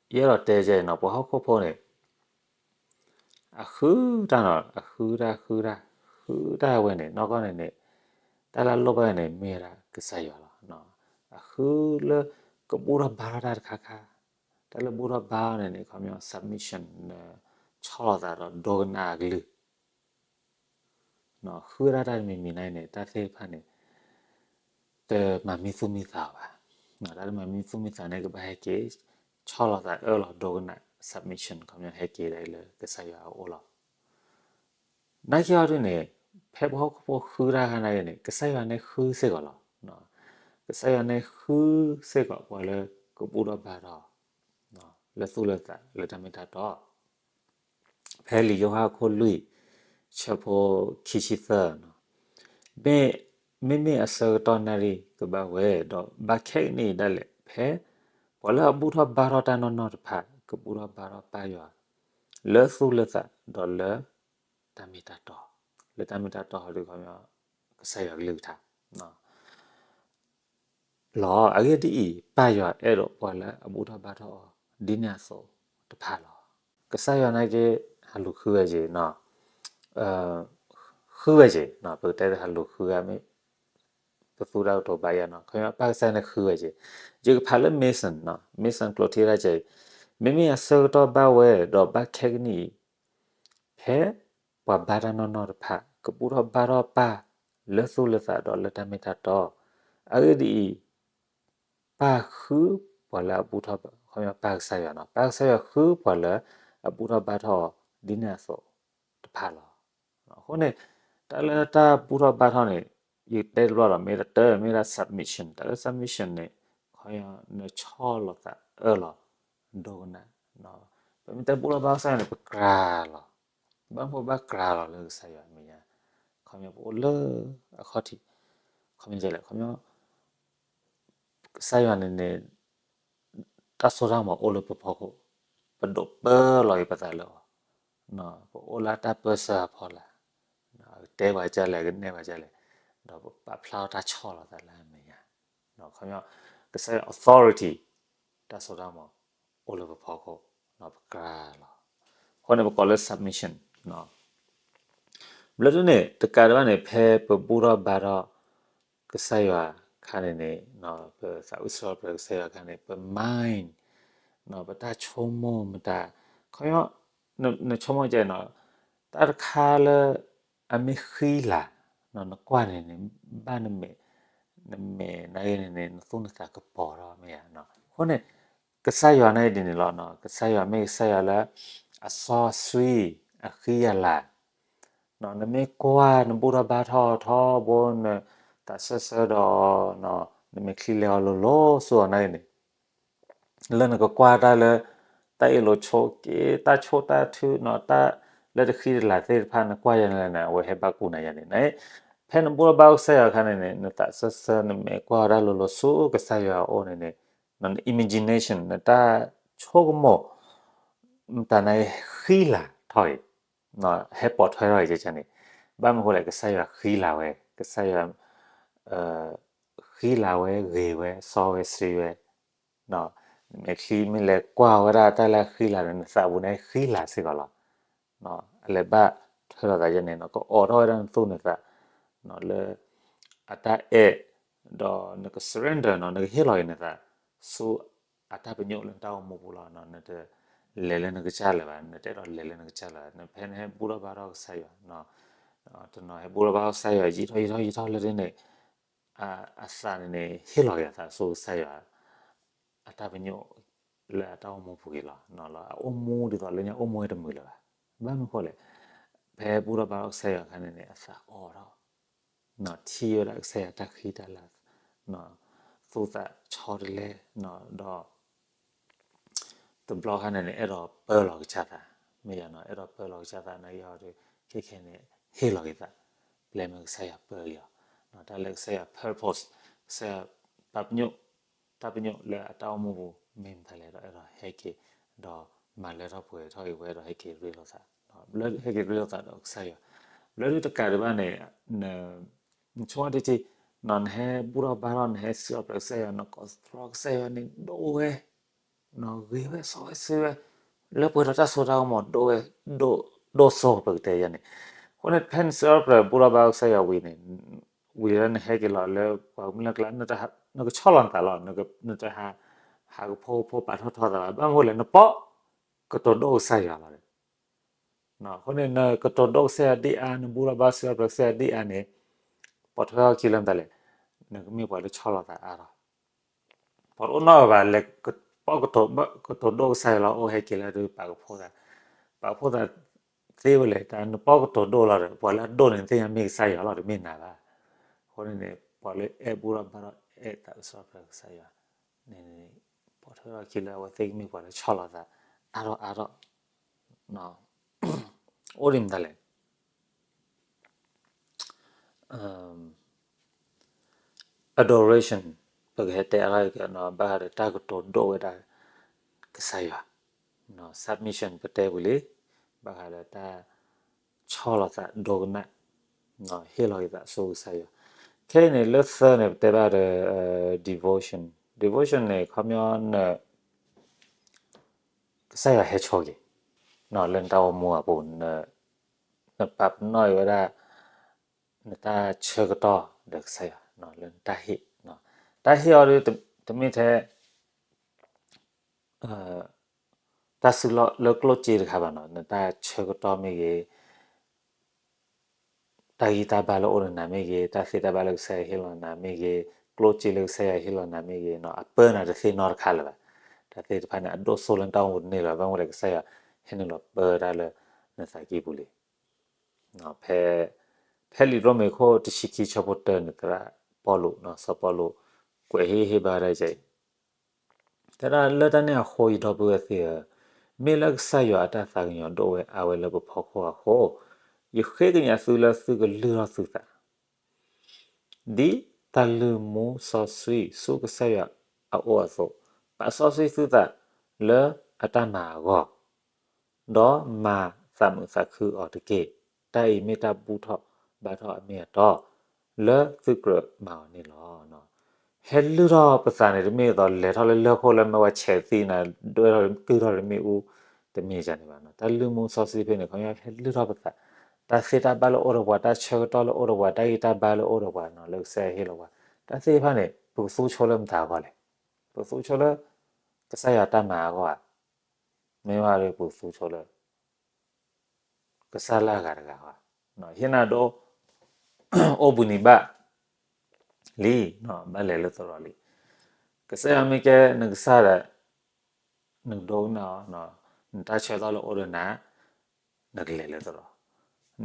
ယအဲၣ်ဒိးတဲကဲအံၤနီၤ ပှၤဟီၣ်ခိၣ်ဖိန့ၣ် အဃုတၢ်နီၤ အဃုတၢ်ဃုတၢ် ဃုတၢ်ဝဲန့ၣ် နီၢ်ကီၢ်န့ၣ်န့ၣ် တၢ်လၢအလိၣ်ဘၣ်န့ၣ် မ့ၢ်ဝဲဒၣ်ကစၢ်ယွၤလီၤ. အဃုလၢကဘူၣ်ထီၣ်ဘါထီၣ်တၢ်တခါခါ တၢ်လၢဘူၣ်ထီၣ်ဘါထီၣ်န့ၣ်န့ၣ် ခီပညီ submission နဆီၣ်လီၤသးဒီးဒိကနၣ်အကလုၢ် ဃုဝဲဒၣ်တၢ်တမံၤမံၤန့ၣ်န့ၣ် တၢ်သ့ၣ်တဖၣ်န့ၣ် တမၤမံသူၣ်မံသးဘၣ်. တၢ်တမၤမံသူၣ်မံသးန့ၣ် ကဘၣ်ဟဲက့ၤ ဆီၣ်လီၤသးအၢၣ်လီၤဒိကနၣ် submission ခီပညီဟဲက့ၤဒၣ်လၢကစၢ်ယွၤအအိၣ်လီၤ. နာ်က့အီၤဒ်န့ၣ် ဖဲပှၤဟီၣ်ခိၣ်ဖိဃုတၢ်ခါနာ်က့န့ၣ် ကစၢ်ယွၤန့ၣ်ဃုစ့ၢ်ကီးလီၤ. ကစၢ်ယွၤန့ၣ်ဃုစ့ၢ်ကီးပှၤလၢ ကဘူၣ်ထီၣ်ဘါထီၣ် လၢသူၣ်လၢသးလၢတၢ်မ့ၢ်တၢ်တီ, ဖဲလံာ်ယိၤဟၣ်အခိၣ်လွံၢ် ဆၢဖိခံဆံသၢ, မ့မ့ၢ်အဆၢကတီၢ်နၣ်ရံၣ်ကဘၣ်ဝဲ, ဒီးဘၣ်ခဲကနံၣ်အံၤဒၣ်လဲာ် ဖဲပှၤလၢအဘူၣ်ထီၣ်ဘါထီၣ်တၢ်နီၢ်နီၢ်တဖၣ် ကဘူၣ်ထီၣ်ဘါထီၣ်ပၢ်ယွၤ လၢသူၣ်လၢသးဒီးလၢတၢ်မ့ၢ်တၢ်တီ, လၢတၢ်မ့ၢ်တၢ်တီဟီဒုး ခီပညီ ကစၢ်ယွၤကလုၢ်ကထါ လီၤ. အဂ့ၢ်ဒ်အံၤ, ပၢ်ယွၤအဲၣ်ဒိးပှၤလၢအဘူၣ်ထီၣ်ဘါထီၣ်အီၤ ဒ်န့ၣ်အသိးတဖၣ်လီၤ. ကစၢ်ယွၤနာ်က့ ဟးလူၤဃုဝဲက့ၤ, ဃုဝဲက့ၤ, ပကတဲဟးလူၤဃုဝဲမ့ၢ် ပသူတၢ်ကတိၤဘၣ်ယၤနီၤ, ခီပညီပၢ်ကစၢ်န့ၣ်ဃုဝဲက့ၤ, ယကဖးလၢ Mason နီၤ, Mason ကျိးထံရၣ်က့ၤ, မ့မ့ၢ်အဆၢကတီၢ်ဘၣ်ဝဲ ဒီးဘၣ်ခဲကနံၣ်အံၤ ဖဲပှၤဘါတၢ်နီၢ်နီၢ်တဖၣ် ကဘူၣ်ထီၣ်ဘါထီၣ်ပၢ်လၢသူၣ်လၢသးဒီးလၢတၢ်မ့ၢ်တၢ်တီ, အဂ့ၢ်ဒ်အံၤ, ပၢ်ဃုပှၤလၢအဘူၣ်ထီၣ်, ခီပညီပၢ်ကစၢ်ယွၤနီၤ, ပၢ်ကစၢ်ယွၤဃုပှၤလၢအဘူၣ်ထီၣ်ဘါထီၣ်အီၤ ဒ်န့ၣ်အသိးတဖၣ်လီၤ. အဃိန့ၣ် တၢ်လၢတၢ်ဘူၣ်ထီၣ်ဘါထီၣ်န့ၣ် ယတဲတဘျီဒီး မ့ၢ်တၢ်တမ့ၢ်ဒၣ် submission, တၢ်လၢ submission န့ၣ် ခီပညီနဆီၣ်လီၤသးအၢၣ်လီၤဒိကနၣ်, ပမ့ၢ်တဲဘူၣ်ထီၣ်ဘါထီၣ်ကစၢ်ယွၤန့ၣ် ပကြၤလီၤ, ဘၣ်မနုၤဘၣ်ကြၤလီၤလၢကစၢ်ယွၤအမဲာ်ညါ, ခီပညီပအိၣ်လၢအခီၣ်ထံး, ခီပညီလဲၣ်, ခီပညီ ကစၢ်ယွၤန့ၣ်န့ၣ် တၢ်စိတၢ်ကမီၤအိၣ်လၢပဖီခိၣ်, ပဒိးပၢလီၤက့ၤပသးလၢအီၤ, ပအိၣ်လၢတၢ်ပၢဆှၢအဖီလာ်, အကတဲပှၤဒ်လဲၣ် အကနဲၣ်ပှၤဒ်လဲၣ်, ဒီးပပာ်ဖျါထီၣ်တၢ်ဆီၣ်လီၤသးလၢအမဲာ်ညါ, ခီပညီ ကစၢ်ယွၤ authority တၢ်စိတၢ်ကမီၤအိၣ်လၢပဖီခိၣ်, ပကြၤလီၤ, အဃိန့ၣ်ပကိးလၢ submission ဘျီဒုန့ၣ် တကးဒံးဘၣ်န့ၣ် ဖဲပဘူၣ်ထီၣ်ဘါထီၣ်ကစၢ်ယွၤအခါန့ၣ်န့ၣ်, ပသးဝံၣ်စံးထီၣ်ပတြၢၤကစၢ်ယွၤအခါန့ၣ် ပ mind, ပတၢ်ဆိကမိၣ်မတၤ, ခီပညီ နဆိကမိၣ်ကဲနီၤ, တၢ်တခါလၢအမ့ၢ်ဃံလၤ, နကွၢ်န့ၣ်န့ၣ် ဘၣ်နမဲာ်, နမဲာ်နာ်ဂ့ၤန့ၣ်န့ၣ် နသူၣ်နသးကပီၤထီၣ်မ့ၢ်ဧါ, အဃိန့ၣ် ကစၢ်ယွၤနာ်ဂ့ၤဒ်န့ၣ်လီၤ, ကစၢ်ယွၤမ့ၢ်ကစၢ်ယွၤလၢအစီအဆှံ, အဃံအလၤ, နမ့ၢ်ကွၢ်နဘူၣ်ထီၣ်ဘါထီၣ်ထီဘိ နသးစၢၢ်ဆၢဒီး နမဲာ်ချံလဲၤအီၤလိၤလိၤဆူအီၤနာ်ဂ့ၤန့ၣ် လၢနကကွၢ်တၢ်လၢ တၢ်အ့ၣ်လိာ်ဆိးက့, တၢ်ဆိၣ်တၢ်ထုနီၤ, တၢ်လၢတဃံတလၤသ့ၣ်တဖၣ် နကွၢ်ယၤန့ၣ်လဲၣ်န့ၣ် အဝဲဟဲဘၣ်ကူၣ်နၤယၤန့ၣ်, ဖဲနဘူၣ်ထီၣ်ဘါထီၣ်ကစၢ်ယွၤအခါန့ၣ်န့ၣ် နသးစၢၢ်ဆၢ နမဲာ်ကွၢ်ဝဲဒၣ်လိၤလိၤဆူကစၢ်ယွၤအအိၣ်န့ၣ်န့ၣ်, န imagination နတၢ်ဆိကမိၣ် မတၤန့ၣ်ဃံလၤထီၣ်အံၤ, ဟဲပိာ်ထွဲထီၣ်အံၤန့ၣ်, ဘၣ်မနုၤဃိလဲၣ် ကစၢ်ယွၤဃံလၤဝဲ, ကစၢ်ယွၤ ဃံလၤဝဲ ဂ့ၤဝဲ စီဝဲဆှံဝဲ, နမဲာ်ချံမ့ၢ်လဲၤကွၢ်ဝဲဒၣ်တၢ်လၢအဃံလၤန့ၣ် နသးပူၤန့ၣ်ဃံလၤစ့ၢ်ကီးလီၤ. အလဲၤဘၣ်ထွဲလိာ်သးယဲန့ၣ် ကအိးထီၣ်ဝဲဒၣ်နသူၣ်နသး လၢ အတၢ်အဲၣ်, ဒီးနက surrender နီၤ, နကဟ့ၣ်လီၤက့ၤနသး ဆူအတၢ်ပညိၣ်လၢနတၢ်အိၣ်မူပူၤလီၤ. နတလဲၤလၢနကစၢ်လၢၤဘၣ်, နတအဲၣ်ဒိးလဲၤလၢနကစၢ်လၢၤဘၣ်, နဖဲနဟဲဘူၣ်ထီၣ်ဘါထီၣ်ကစၢ်ယွၤ, တနီၤဟဲဘူၣ်ထီၣ်ဘါထီၣ်ကစၢ်ယွၤ ယံာ်ထီၣ်ယံာ်ထီၣ်ယံာ်ထီၣ်လၢဒ်န့ၣ် အသးန့ၣ်န့ၣ် ဟ့ၣ်လီၤက့ၤအသးဆူကစၢ်ယွၤ အတၢ်ပညိၣ်လၢအတၢ်အိၣ်မူပူၤက့ၤလီၤ. အအိၣ်မူဒ်သိးလၢညါအိၣ်မူဝဲတမုာ်လၢၤဘၣ်. ဘၣ်မနုၤဃိလဲၣ်, ဖဲဘူၣ်ထီၣ်ဘါထီၣ်ကစၢ်ယွၤအခါန့ၣ်န့ၣ် အသးအိၣ်ထီၣ်, ထံၣ်ဝဲဒၣ်ကစၢ်ယွၤတၢ်ဃံတၢ်လၤ, သူၣ်သးဆီတလဲ, ဒီး တဘျီခါန့ၣ်န့ၣ် အဲၣ်ဒိးပၢလီၤကစၢ်သး, မ့ၢ်ယၤနီၤ အဲၣ်ဒိးပၢလီၤကစၢ်သးနာ်က့အီၤဒီး ခဲခဲန့ၣ် ဟ့ၣ်လီၤက့ၤသး, ပျဲမ့ၢ်ကစၢ်ယွၤပၢလီၤ, တၢ်လၢကစၢ်ယွၤ purpose, ကစၢ်ယွၤပာ်ပညိၣ်, တၢ်ပညိၣ်လၢအတၢ်အိၣ်မူပူၤ မ့ၢ်မတၤလဲၣ်ဒီး အဲၣ်ဒိးဟဲက့ၤ, ဒီးမၤလၢထီၣ်ပှဲၤထီၣ်က့ၤဝဲဒီးဟဲက့ၤရ့လိာ်သး, ဘျီဟဲက့ၤရ့လိာ်သးဒီးကစၢ်ယွၤ, ဘျီဒုတကးဒံးဘၣ်န့ၣ် နဆိကမိၣ်တထံၣ်, နဟဲဘူၣ်ထီၣ်ဘါထီၣ် နဟဲစံးထီၣ်ပတြၢၤကစၢ်ယွၤ နကိးသြီကစၢ်ယွၤန့ၣ် ဒိၣ်ဝဲ, ဂ့ၤဝဲ စီဝဲဆှံဝဲ, လၢပှဲၤဒီးတၢ်စိတၢ်ကမီၤ ဒိၣ်စိပကတဲယၤန့ၣ်, အဃိန့ၣ် ဖဲနစံးထီၣ်ပတြၢၤဘူၣ်ထီၣ်ဘါထီၣ်ကစၢ်ယွၤဝံၤန့ၣ်, ဝံၤလၢနဟဲက့ၤလီၤလၢပှၤကမျၢၢ်ကျါ နကဆီၣ်လီၤနသးလီၤ, နတဟး, ဟးကဖိကဖိပာ်ထီၣ်ထီသးဘၣ်, ဘၣ်မနုၤဃိလဲၣ် နပိာ်ကတိၤဒိၣ်ကစၢ်ယွၤလီၤ. အဃိန့ၣ် နကတိၤဒိၣ်ကစၢ်ယွၤဒ်အါ, နဘူၣ်ထီၣ်ဘါထီၣ်စံးထီၣ်ပတြၢၤကစၢ်ယွၤဒ်အါန့ၣ်, ပိာ်ထွဲထီၣ်ခံလၢမတၤလဲၣ်, နကမ့ၢ်ပှၤလၢဆီၣ်လီၤသးအါထီၣ်, ပှၤတအိၣ်နီတဂၤဘၣ် လဲၤပိာ်ကတိၤဒိၣ်ကစၢ်ယွၤလီၤ, အိၣ်ဟဲက့ၤလၢဒုးပာ်ကဖိသး, ပာ်ကဖိသးသ့ဝဲလဲၣ်, တၢ်နပိာ်ကတိၤဒိၣ်လီၤဒီး ပှၤလၢအဒိၣ်န့ၣ်သ့ၣ်ညါမ့ၢ်ကစၢ်ယွၤလီၤ, တမ့ၢ်နၤဘၣ်. အဃိန့ၣ်န့ၣ် ပှၤလၢအဲၣ်ဘူၣ်ထီၣ်ဘါထီၣ် အဲၣ်သးစံးထီၣ်ပတြၢၤကစၢ်ယွၤန့ၣ်န့ၣ်, ပိာ် ဆၢထၢၣ်ထီၣ်ခံလၢအဝဲသ့ၣ်ကမ့ၢ်ပှၤလၢဆီၣ်လီၤသး အါထီၣ်အါထီၣ်, အိၣ်ဒ်မတၤလဲၣ် adoration ပကဟဲတဲအါထီၣ်က့ၤနီၤ ဘၣ်ဃးဒီးတၢ်ကတိၤဒိၣ်ဝဲဒၣ်ကစၢ်ယွၤ, submission ပတဲဝံၤလံ, ဘၣ်ဃးဒီးတၢ်ဆီၣ်လီၤသးဒိကနၣ်, ဟ့ၣ်လီၤက့ၤသးဆူကစၢ်ယွၤ, ခဲအံၤန့ၣ် လၢသၢန့ၣ် ပတဲဘၣ်ဒီး devotion, devotion န့ၣ် ခီပညီန ကစၢ်ယွၤဟဲဆိက့ၤ လၢနတၢ်အိၣ်မူအပူၤ, နပာ်ပနီၣ်အီၤဝဲဒၣ် နတၢ်ဆၢကတီၢ်ဒီးကစၢ်ယွၤ လၢနတၢ်ဟ့ၣ်, တၢ်ဟ့ၣ်အီၤဒီး တမ့ၢ်ထဲ တၢ်စုလီၢ်လၢကျိၣ်စ့တခါဘၣ်နီၤ, နတၢ်ဆၢကတီၢ်မ့ၢ်ဂ့ၤ, တၢ်ဂံၢ်တၢ်ဘါလၢအိၣ်ဒီးနၤမ့ၢ်ဂ့ၤ, တၢ်သ့တၢ်ဘၣ်လၢကစၢ်ယွၤဟ့ၣ်လီၤနၤမ့ၢ်ဂ့ၤ, ကျိၣ်စ့လၢကစၢ်ယွၤဟ့ၣ်လီၤနၤမ့ၢ်ဂ့ၤ, အပၢနၤတသ့ၣ်နီတခါလၢၤဘၣ်. တၢ်သ့ၣ်တဖၣ်န့ၣ် အဒိၣ်စိလၢနတၢ်အိၣ်မူတန့ၢ်လၢၤဘၣ်, ဘၣ်မနုၤလဲၣ် ကစၢ်ယွၤဟဲနုာ်လီၤပၢတၢ်လၢနသးကံၢ်ပူၤလံ. ဖဲ, ဖဲလံာ်ရိမ့ၤခိၣ်တဆံခံဆၢဖိတၢန့ၣ် သရၣ်ပီလူး, စီၤပီလူး ကွဲးဟ့ၣ်ဟ့ၣ်ဘၣ်ဝဲဒၣ်အံၤ, တဲဒၣ်လၢတၢ်န့ၣ်အဃိ ယဒီပုၢ်ဝဲၢ်သ့ၣ်ဧၢ, မ့ၢ်လၢကစၢ်ယွၤအတၢ်သးကညီၤဒိၣ်ဝဲအါဝဲလၢပဖီခိၣ်အဃိ, ယဃ့ကညးသုလၢသုကလုၢ်ထီၣ်သုသး ဒ်တၢ်လုၢ်မူစီဆှံဆူကစၢ်ယွၤအအိၣ်အသိး, ပာ်စီဆှံသုသးလၢအတၢ်မၤအဂီၢ်, ဒီးမၤသးမုာ်သးခုအီၤတက့ၢ်. တၢ်အံၤမ့ၢ်တၢ်ဘူၣ်ထီၣ်ဘါထီၣ်အမ့ၢ်အတီ လၢသုကြၢးမၤအီၤန့ၣ်လီၤ. ဟဲလုၢ်ထီၣ်ပသးန့ၣ် တမ့ၢ်အသိးလဲၤထီၣ်လၢလၢၢ်ခိၣ်လၢမ့ၢ်ဝဲဆဲးသံနၤ ဒွဲၣ်ထီၣ်လၢကုၢ်ထီၣ်လၢမ့ၣ်အူ တမ့ၢ်ဒ်န့ၣ်ဘၣ်. တၢ်လုၢ်မူစီဆှံဖဲန့ၣ် ခီပညီဟဲလုၢ်ထီၣ်ပသး, တၢ်သ့တၢ်ဘၣ်လၢအိၣ်ဒီးပှၤ, တၢ်ဆၢကတီၢ်လၢအိၣ်ဒီးပှၤ, တၢ်ဂံၢ်တၢ်ဘါလၢအိၣ်ဒီးပှၤနီၤ လၢကစၢ်ယွၤဟ့ၣ်လီၤပှၤ, တၢ်သ့ၣ်တဖၣ်န့ၣ် ပကသူဆိလၢမတၤအဂီၢ်လဲၣ်. ပကသူဆိလၢ ကစၢ်ယွၤတၢ်မၤအဂီၢ်ဧါ, မ့ၢ်ဝဲဒီးပကသူဆိလၢ ကစၢ်လၢအဂၤတဂၤဧါ, ဟ့ၣ်နၤဒိ အိၣ်ဘှံးနံၤဘၣ်လံ, ဘၣ်လဲၤလၢသရိာ်လံ. ကစၢ်ယွၤမ့ၢ်ကဲနကစၢ်ဒီး နကဒိကနၣ်အီၤ, နတၢ်ဆၢကတီၢ်လၢအိၣ်ဒီးနၤ နကလဲၤလၢသရိာ်,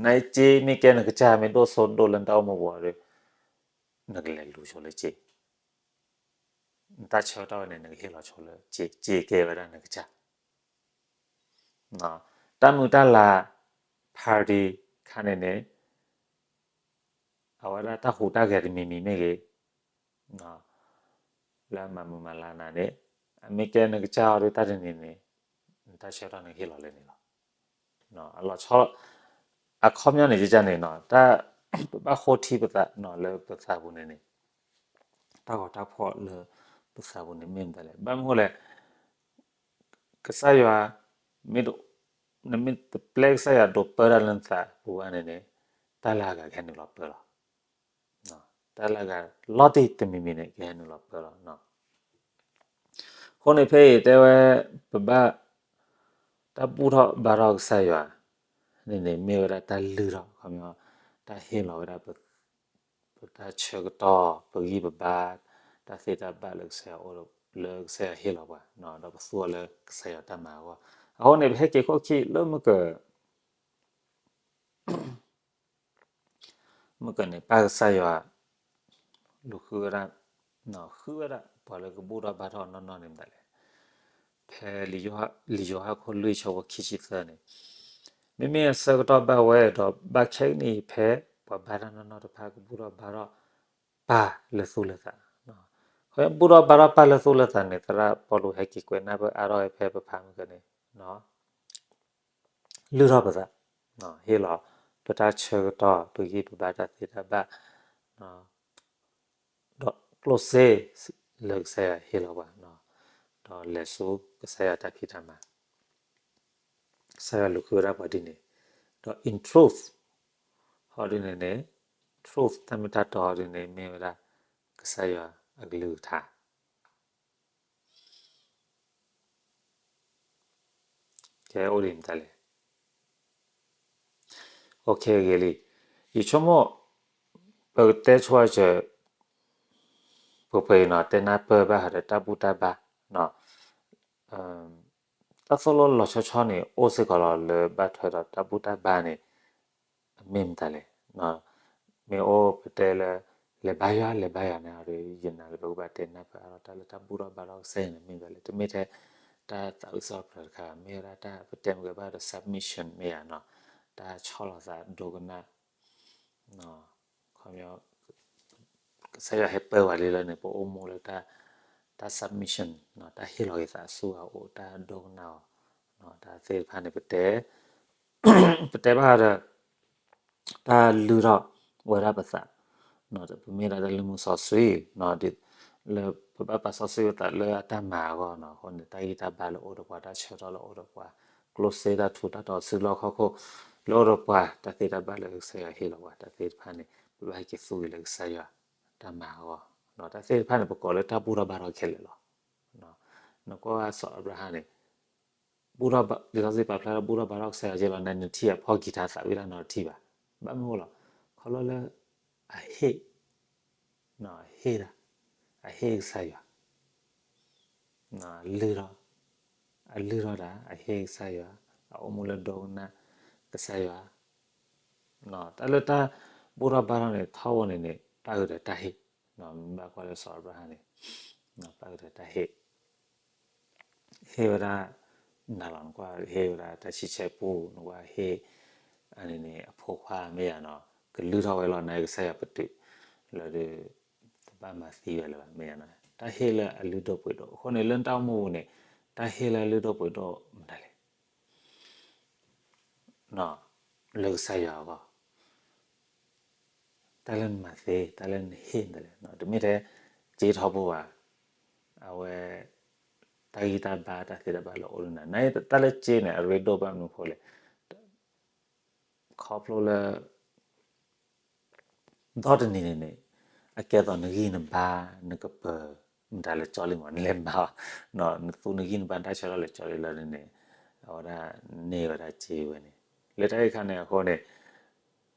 နစ့မ့ၢ်ကဲနကစၢ် မ့ၢ်ဒိၣ်စိဒိၣ်လၢနတၢ်အိၣ်မူပူၤဒီး နကလဲၤလူၤဆိလၢစ့, နတၢ်ဆၢကတီၢ်ဝဲန့ၣ် နကဟ့ၣ်လီၤဆိလၢစ့, စ့ကဲဝဲဒၣ်နကစၢ်. တၢ်မုာ်တၢ်လၤ party ခါန့ၣ်န့ၣ် အဝဲဒၣ်တၢ်ဟူးတၢ်ဂဲၤတမံၤမံၤမ့ၢ်ဂ့ၤ, လၢအမၤမုာ်မၤလၤနၤန့ၣ်, အမ့ၢ်ကဲနကစၢ်အီၤဒီးတၢ်တနံၤန့ၣ် နတၢ်ဆၢကတီၢ်န့ၣ်ကဟ့ၣ်လီၤလၢန့ၣ်လီၤ. အလီၤဆီ, အခီပညီန့ၣ် ကကန့ၣ်နီၤ, တၢ်, ပဘၣ်ဃိထံပသးနီၤ လၢပသးပူၤန့ၣ်န့ၣ်, တၢ်ဂီၤတၢ်ဖီၣ်လၢပသးပူၤန့ၣ်မ့ၢ်မတၤလဲၣ်. ဘၣ်မနုၤအဃိလဲၣ်, ကစၢ်ယွၤ, မ့ၢ်, နမ့ၢ်တပျဲကစၢ်ယွၤဒိးပၢတၢ်လၢနသးပူၤဘၣ်န့ၣ်န့ၣ်, တၢ်လၢအဂၤကဟဲနုာ်လီၤပၢလီၤ. တၢ်လၢအဂၤလီၤတံၢ်တမံၤမံၤန့ၣ် ကဟဲနုာ်လီၤပၢလီၤ. အဃိန့ၣ်ဖဲအံၤတဲဝဲ, ပဘၣ်, တၢ်ဘူၣ်ထီၣ်ဘါထီၣ်ကစၢ်ယွၤန့ၣ်န့ၣ် မ့ၢ်ဝဲဒၣ်တၢ်လုၢ်ထီၣ်, ခီပညီ, တၢ်ဟ့ၣ်လီၤဝဲဒၣ် ပတၢ်ဆၢကတီၢ်, ပဂံၢ်ပဘါ, တၢ်သ့တၢ်ဘၣ်လၢကစၢ်ယွၤအိၣ်, လၢကစၢ်ယွၤဟ့ၣ်လီၤပှၤ, ဒီးပသူအီၤလၢကစၢ်ယွၤတၢ်မၤအဂီၢ်. အဃိန့ၣ် ပဟဲက့ၤခိၣ်ခံလၢမုၢ်ကၢၢ် မုၢ်ကၢၢ်န့ၣ် ပၢ်ကစၢ်ယွၤ လူၤဃုဝဲဒၣ်, ဃုဝဲဒၣ်ပှၤလၢကဘူၣ်ထီၣ်ဘါထီၣ်နီၢ်နီၢ်န့ၣ်မတၤလဲၣ်. ဖဲလံာ်ယိၤဟၣ်ခိၣ်လွံၢ်ဆၢဖိခံဆံသၢန့ၣ်, မ့မ့ၢ်အဆၢကတီၢ်ဘၣ်ဝဲဒီး ဘၣ်ခဲကနံၣ်အံၤဖဲ ပှၤဘါတၢ်နီၢ်နီၢ်တဖၣ်ကဘူၣ်ထီၣ်ဘါထီၣ်ပၢ်လၢသူၣ်လၢသး, ဃိ ဘူၣ်ထီၣ်ဘါထီၣ်ပၢ်လၢသူၣ်လၢသးန့ၣ် သရၣ်ပီလူးဟဲက့ၤကွဲးနၢ်ပၢၢ်အါထီၣ်ဝဲဖဲပဖးမုၢ်ကၢၢ်န့ၣ် လုၢ်ထီၣ်ပသး, ဟ့ၣ်လီၤပတၢ်ဆၢကတီၢ်, ပဂံၢ်ပဘါ, တၢ်သ့တၢ်ဘၣ်, ဒီးကျိၣ်စ့လၢကစၢ်ယွၤဟ့ၣ်လီၤပှၤ, ဒီးလဲၤဆူကစၢ်ယွၤတၢ်ဖံးတၢ်မၤ, ကစၢ်ယွၤလူၤဃုဝဲဒၣ်ပှၤဒ်န့ၣ်, ဒီး in truth ဟီဒ်န့ၣ်န့ၣ်, truth တၢ်မ့ၢ်တၢ်တီဟီဒ်န့ၣ် မ့ၢ်ဝဲဒၣ်ကစၢ်ယွၤအကလုၢ်ကထါ ကဲအိၣ်ဒ်မတၤလဲၣ်. ဂ့ၤလံ, ယဆိကမိၣ် ပကတဲဆိအစၢၤ ပှဲၤပှဲၤအံၤနီၤ, တဲနၢ်ပၢၢ်ဘၣ်ဃးဒီးတၢ်ဘူၣ်တၢ်ဘါ, တၢ်သိၣ်လိလီၤဆီဆီန့ၣ် အိၣ်စ့ၢ်ကီးလီၤလၢဘၣ်ထွဲဒီးတၢ်ဘူၣ်တၢ်ဘါန့ၣ် အမ့ၢ်မတၤလဲၣ်. မ့ၢ်အိၣ်ပတဲလၢ လဲၤဘါယွၤ လဲၤဘါယွၤန့ၣ်ဒီး ယနာ်ကဒီးကဘၣ်တဲနၢ်ပၢၢ်အါထီၣ်တၢ်လၢတၢ်ဘူၣ်ထီၣ်ဘါထီၣ်ကစၢ်ယွၤန့ၣ်မ့ၢ်ဝဲလဲၣ်, တမ့ၢ်ထဲတၢ်သးဝံၣ်စၢ်ဖျၢၣ်တခါဘၣ်, မ့ၢ်ဝဲဒၣ်တၢ်ပတဲမ့ၢ်ကဘၣ်ဒီး submission မ့ၢ်ဧါနီၤ, တၢ်ဆီၣ်လီၤသးဒိကနၣ် ခီ ကစၢ်ယွၤဟဲပၢဝဲလံလၢန့ၣ် ပအိၣ်မူလၢတၢ် submission တၢ်ဟ့ၣ်လီၤက့ၤသးဆူအအိၣ် တၢ်ဒိကနၣ်အီၤ, တၢ်သ့ၣ်တဖၣ်န့ၣ် ပတဲ ပတဲဘၣ်ဒီး တၢ်လုၢ်ထီၣ်ဝဲဒၣ်ပသး, ပမ့ၢ်ဒၣ်တၢ်လုၢ်မူစီဆှံ လၢပဘၣ်ပာ်စီဆှံပသးလၢအတၢ်မၤအဂီၢ်နီၤ, အဃိန့ၣ် တၢ်ဂံၢ်တၢ်ဘါလၢအိၣ်ဒီးပှၤ တၢ်ဆၢကတီၢ်လၢအိၣ်ဒီးပှၤ ကျိၣ်စ့တၢ်ထူးတၢ်တီၤစုလီၢ်ခီၣ်ခိၣ် လၢအိၣ်ဒီးပှၤ တၢ်သ့တၢ်ဘၣ်လၢကစၢ်ယွၤဟ့ၣ်လီၤပှၤ တၢ်သ့ၣ်တဖၣ်န့ၣ် ပဘၣ်ဟဲက့ၤသူက့ၤလၢကစၢ်ယွၤတၢ်မၤအဂီၢ်, တၢ်သ့ၣ်တဖၣ်န့ၣ် ပကိးလၢတၢ်ဘူၣ်ထီၣ်ဘါထီၣ်ခဲလၢာ်လီၤ. နကွၢ်စီၤအၤဘြၤဟၣ်န့ၣ် ဘူၣ်ထီၣ်ဘါ လံာ်စီဆှံပာ်ဖျါလၢဘူၣ်ထီၣ်ဘါထီၣ်ကစၢ်ယွၤက့လီၤ, နနထံၣ်အဖီၣ်ကံၤထါသးဝံၣ်တၢ်နီတထံၣ်ဘၣ်, ဘၣ်မနုၤအဃိလဲၣ်, ခီဖျိလၢ အဟ့ၣ် ဟ့ၣ်တၢ်, အဟ့ၣ်ကစၢ်ယွၤ လုၢ်ထီၣ်, အလုၢ်ထီၣ်တၢ် အဟ့ၣ်ကစၢ်ယွၤ, အအိၣ်မူလၢဒိကနၣ်ကစၢ်ယွၤ, တၢ်လၢတၢ်ဘူၣ်ထီၣ်ဘါထီၣ်န့ၣ် ထီဘိန့ၣ်န့ၣ် ပၣ်ဃုာ်ဒီးတၢ်ဟ့ၣ်, မ့ၢ်ဘၣ်ကွၢ်လၢစီၤအၤဘြၤဟၣ်န့ၣ် ပၣ်ဃုာ်ဒီးတၢ်ဟ့ၣ် ဟ့ၣ်ဝဲဒၣ် နၤလီၤ နကွၢ် ဟ့ၣ်ဝဲဒၣ်တၢ်ဆံဆဲပူ နကွၢ်ဟ့ၣ် အန့ၣ်န့ၣ် အဖိခွါမ့ၢ်ယၤနီၤ ကလုၢ်ထီၣ်ဝဲလီၤ နကစၢ်ယွၤပတုာ် လၢဒုး တဘၣ်မၤသံဝဲလၢၤဘၣ် မ့ၢ်ယၤနီၤ တၢ်ဟ့ၣ်လၢအလုၢ်ဒိၣ်ပှ့ၤဒိၣ် အဃိန့ၣ် လၢနတၢ်အိၣ်မူပူၤန့ၣ် တၢ်ဟ့ၣ်လၢအလုၢ်ဒိၣ်ပှ့ၤဒိၣ်မတၤလဲၣ် လၢကစၢ်ယွၤအဂီၢ် တၢ်လၢနမၤသ့ တၢ်လၢနဟ့ၣ်မတၤလဲၣ် တမ့ၢ်ထဲ စ့ထီဘိဘၣ် အဝဲ တၢ်ဂံၢ်တၢ်ဘါ တၢ်သ့တၢ်ဘၣ်လၢအိၣ်လၢနၤ နတၢ်လၢစ့န့ၣ် အရ့ဒိၣ်ဘၣ်မနုၤအဃိလဲၣ် ခီဖျိလၢ ဒီတနံၤန့ၣ်န့ၣ် အကဲသိးနဂံၢ်နဘါ နကပၤ မတၤလဲၣ်ကၠီလံမး နလဲၤမၤအီၤ နသူနဂံၢ်နဘါတၢ်ဆၢထီၣ်လဲၤကၠီလံလၢန့ၣ်န့ၣ် အဝဲဒၣ်န့ၢ်ဝဲဒၣ်စ့ဝဲန့ၣ် လၢတၢ်အံၤခါန့ၣ်အဃိန့ၣ်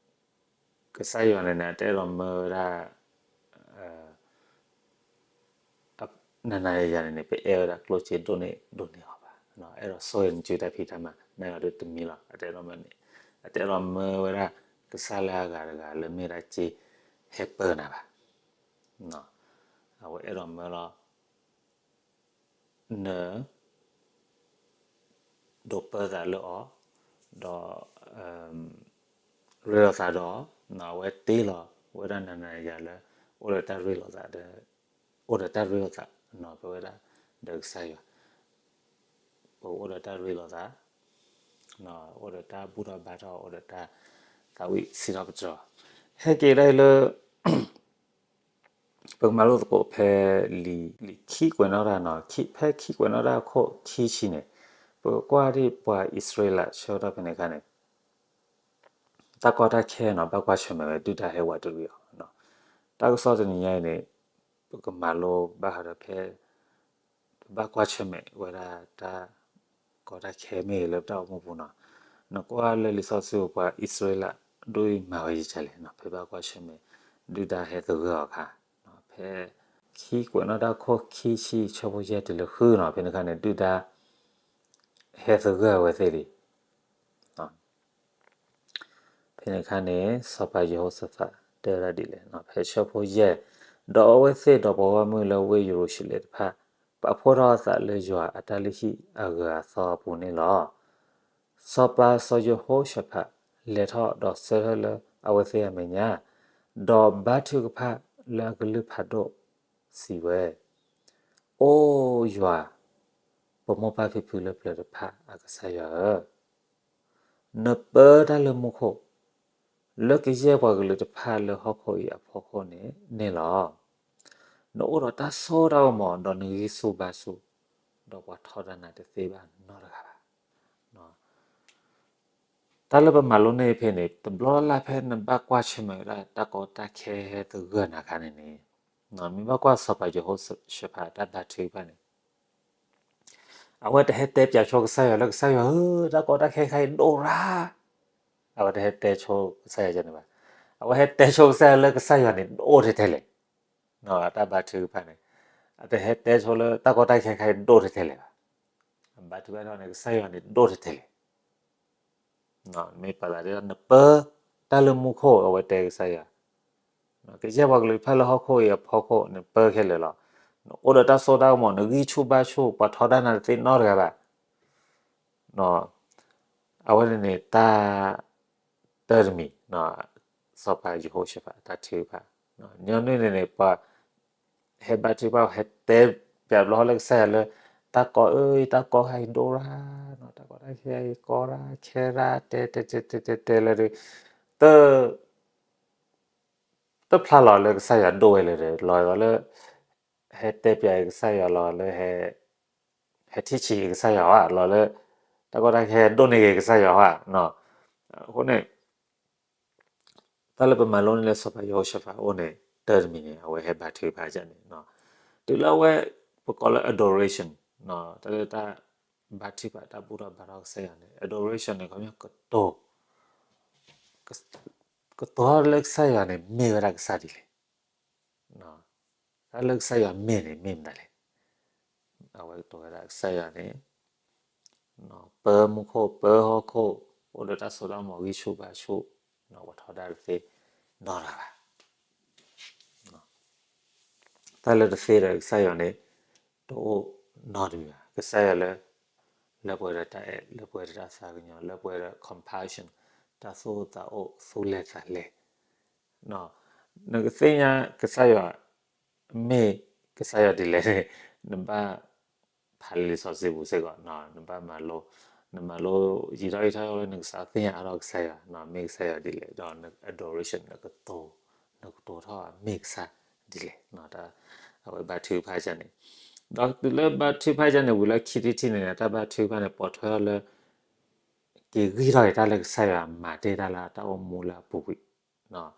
ကစၢ်ယွၤန့ၣ်န့ၣ် အတအဲၣ်ဒိးမၢဝဲဒၣ် နၤနၤယၤယၤန့ၣ်န့ၣ် ပအဲၣ်ဝဲဒၣ်ကျိၣ်စ့ဒိၣ်န့ၢ်ဒိၣ်န့ၢ်အီၤဘၣ်, အဲၣ်ဒိးဆိၣ်ဂ့ၤနစုတၢ်ဖံးတၢ်မၤ နၤယၤဒုးတမံၤလီၤ အတအဲၣ်ဒိးမၢန့ၣ် အတအဲၣ်ဒိးမၢဝဲဒၣ် ကစၢ်လၢအဂၤတဂၤလၢမ့ၢ်ဒၣ်စ့ ဟဲပၢနၤဘၣ်, အဝဲအဲၣ်ဒိးမၢလီၤ န ဒိးပၢသးလၢအီၤ, ဒီး ရ့လိာ်သးဒီး အဝဲတ့လီၤဝဲဒၣ်နၤနၤယၤလၢ အိၣ်ဒီးတၢ်ရ့လိာ်သးဒီး အိၣ်ဒီးတၢ်ရ့လိာ်သး ဖဲဝဲဒၣ်ဒီးကစၢ်ယွၤ ပအိၣ်ဒီးတၢ်ရ့လိာ်သး အိၣ်ဒီးတၢ်ဘူၣ်ထီၣ်ဘါထီၣ် အိၣ်ဒီးတၢ်သးဝံၣ်စံးထီၣ်ပတြၢၤ ဟဲက့ၤဒၣ်လၢ ပကမၤလိသကိးဖဲလံာ် လံာ်ခံကွဲးနီၣ်တၢ်နီၤ ဖဲခံကွဲးနီၣ်တၢ်အခိၣ်ခံဆံန့ၣ် ပကကွၢ်ဒ်ပှၤအံၣ်စရ့လးဆၢကတီၢ်ဖဲန့ၣ်အခါန့ၣ် တၢ်ကီတၢ်ခဲနီၤ ဘၣ်ကွၢ်ဆၢၣ်မဲာ်ဝဲဒုၣ်ဒါဟဲဝးတရံးအီၤ, တၢ်ကစီၣ်တနံၤညါအံၤန့ၣ် ပကမၤလိဘၣ်ဃးဒီးဖဲ ပဘၣ်ကွၢ်ဆၢၣ်မဲာ်ဝဲဒၣ်တၢ်ကီတၢ်ခဲမ့ၢ်ဂ့ၤလၢပတၢ်အိၣ်မူပူၤနီၤ, နကွၢ်လၢလံာ်စီဆှံပူၤပှၤအံၣ်စရ့လး ဒ်အံၤမၤဝဲယကလဲၣ်နီၤ ဖဲဘၣ်ကွၢ်ဆၢၣ်မဲာ် ဒုၣ်ဒါဟဲသဂၢၢ်အီၤအခါ, ဖဲ ခံကွဲးနီၣ်တၢ်ခိၣ်ခံဆံဆၢဖိယဲၢ်တုၤလၢဃုနီၤ ဖဲန့ၣ်အခါန့ၣ် ဒုၣ်ဒါ ဟဲသဂၢၢ်ဝဲသ့ၣ်လံ ဖဲန့ၣ်အခါန့ၣ် စီၤပၤယဟိၤၡဖးတဲဝဲဒၣ်ဒ်လဲၣ်, ဖဲဆၢဖိယဲၢ်, ဒီးအဝဲသ့ၣ်ဒီးပှၤဂီၢ်မုၢ်လၢဝ့ၢ်ယရူၤၡလ့ၣ်တဖၣ် ပာ်ဖှိၣ်ထီၣ်အသးလၢယွၤအတၢ်လုၢ်ဟံၣ်အဂၢၤအသီအပူၤန့ၣ်လီၤ. စီၤပၤစီၤယဟိၤၡဖး လဲၤထီၣ်ဒီးဆၢထၢၣ်လၢအဝဲသ့ၣ်အမဲာ်ညါ, ဒီးဘါထုကဖၣ်လၢအကလုၢ်ဖးဒိၣ်စံးဝဲ, အိယွၤ, ပမိၢ်ပၢ်ဖံဖုလၢပျၢၤတဖၣ်အကစၢ်ယွၤဧၢ, နပၢတၢ်လၢမူခိၣ် လၢကယဲၢ်ပှၤကလုာ်တဖၣ်လၢဟီၣ်ခိၣ်အံၤအဖီခိၣ်န့ၣ်န့ၣ်လီၤ. နအိၣ်ဒီးတၢ်စိတၢ်ကမီၤ ဒီးနဂံၢ်ဆူၣ်ဘါဆူၣ်, ဒီးပှၤထီဒါနၤတသ့ဘၣ်နီတဂၤဘၣ်. တၢ်လၢပမၤလိန့ၢ်ဖဲန့ၣ် တဘျီလၢ်ဖဲနဘၣ်ကွၢ်ဆၢၣ်မဲာ်ဝဲဒၣ်တၢ်ကီတၢ်ခဲဟဲသဂၢၢ်နၤအခါန့ၣ်န့ၣ်, မ့ၢ်ဘၣ်ကွၢ်စီၤပၤယဟိၤၡဖးတၢ်ဘါထုကဖၣ်န့ၣ် အဝဲတဟဲတဲပၠးဆိကစၢ်ယွၤလၢကစၢ်ယွၤဧၢ, တၢ်ကီတၢ်ခဲခါအံၤဒိၣ်ရၤ, အဝဲတဟဲတဲဆိကစၢ်ယွၤန့ၣ်ဘၣ်. အဝဲဟဲတဲဆိကစၢ်ယွၤလၢကစၢ်ယွၤန့ၣ်ဒိၣ်ထဲထဲလဲၣ်. အတၢ်ဘါထုကဖၣ်န့ၣ် အတဟဲတဲဆိလၢတၢ်ကီတၢ်ခဲခါအံၤဒိၣ်ထဲထဲလဲၣ်ဘၣ်. အဘါထုကဖၣ်န့ၣ် ကစၢ်ယွၤန့ၣ်ဒိၣ်ထဲထဲလဲၣ်. မ့ၢ်ပာ်သးဒ်နပၢတၢ်လၢမူခိၣ် အဝဲတဲကစၢ်ယွၤ ကယဲၢ်ပှၤကလုာ်တဖၣ်လၢဟီၣ်ခိၣ်အံၤအဖီခိၣ် နပၢခဲလၢာ်လီၤ. နအိၣ်ဒီးတၢ်စိတၢ်ကမီၤ နဂံၢ်ဆူၣ်ဘါဆူၣ် ပှၤထီဒါနၤတသ့နီတဂၤဘၣ်. အဝဲန့ၣ်န့ၣ် တၢ်တၢတမံၤ စီၤပၤယဟိၤၡဖးတၢ်ထုကဖၣ်, ညီနုၢ်န့ၣ်န့ၣ် ပှၤဟဲဘါထုကဖၣ် ဟဲတဲပၠးဘျီလၢကစၢ်ယွၤလၢ တၢ်ကီအၢ တၢ်ကီခါအံၤဒိၣ်ရၣ်, တၢ်ကီတၢ်ခဲအံၤကီရၣ် ခဲရၣ် တဲတဲတဲတဲတဲတဲလၢဒုး တ တဖျါလီၤလၢကစၢ်ယွၤဒိၣ်ဝဲလၢၤဒီး လီၤလီၤလၢ ဟဲတဲပၠးကစၢ်ယွၤလီၤလၢ ဟဲထံၣ်ဆံးကစၢ်ယွၤဧါ လီၤလၢ တၢ်ကီတၢ်ခဲဒိၣ်န့ၢ်က့ၤကစၢ်ယွၤဧါ. အဃိန့ၣ် တၢ်လၢပမၤလိန့ၢ်လၢစီၤပၤယဟိၤၡဖးအအိၣ်န့ၣ် တၢတမံၤန့ၣ် အဝဲဟဲဘါထုကဖၣ်ဒ်န့ၣ်, တုၤလၢအဝဲ ပကိးလၢ adoration တၢ်လၢတၢ်ဘါထုကဖၣ်တၢ်ဘူၣ်ထီၣ်ဘါထီၣ်ကစၢ်ယွၤန့ၣ် adoration န့ၣ် ခီပညီကတိၤ ကတိၤထီၣ်လၢကစၢ်ယွၤန့ၣ် မ့ၢ်ဝဲဒၣ်ကစၢ်ဒ်လဲၣ်, တၢ်လၢကစၢ်ယွၤမ့ၢ်န့ၣ် မ့ၢ်မနုၤလဲၣ်. အဝဲကတိၤဝဲဒၣ်ကစၢ်ယွၤန့ၣ် ပၢမူခိၣ်ပၢဟီၣ်ခိၣ် အိၣ်ဒီးတၢ်စိတၢ်ကမီၤဂံၢ်ဆူၣ်ဘါဆူၣ်, ပှၤထီဒါတသ့နီတဂၤဘၣ်. တၢ်လၢတသ့ဒီးကစၢ်ယွၤန့ၣ် တအိၣ်နီတမံၤဘၣ်. ကစၢ်ယွၤလၢ လၢပှဲၤဒီးတၢ်အဲၣ် လၢပှဲၤဒီးတၢ်သးကညီၤ လၢပှဲၤဒီး compassion တၢ်သူၣ်အိၣ်သးအိၣ်သူၣ်လဲၤသးလဲၤ နကသ့ၣ်ညါကစၢ်ယွၤ မ့ၢ်ကစၢ်ယွၤဒ်လဲၣ်န့ၣ် နဘၣ်ဖးလံာ်စီဆှံပူၤစ့ၢ်ကီး, နဘၣ်မၤလိ, နမၤလိယံာ်ထီၣ်ယံာ်ထီၣ်လၢနကစးသ့ၣ်ညါအါထီၣ်ကစၢ်ယွၤ မ့ၢ်ကစၢ်ယွၤဒ်လဲၣ်, ဒီးန adoration နကတိၤ, နကတိၤထီၣ်မ့ၢ်ကစၢ်ဒ်လဲၣ်, အဝဲဘါထုကဖၣ်ဒ်န့ၣ်, ဒီးတုၤလၢဘါထုကဖၣ်ဒ်န့ၣ် ဝံၤလၢခံထံၣ်တထံၣ်န့ၣ် တၢ်ဘါထုကဖၣ်န့ၣ် ပိာ်ထွဲထီၣ်လၢ က့ၤဂံၢ်ထီၣ်က့ၤတၢ်လၢကစၢ်ယွၤမၤတ့ၢ်တၢ်လၢအတၢ်အိၣ်မူလၢအပူၤကွံာ်,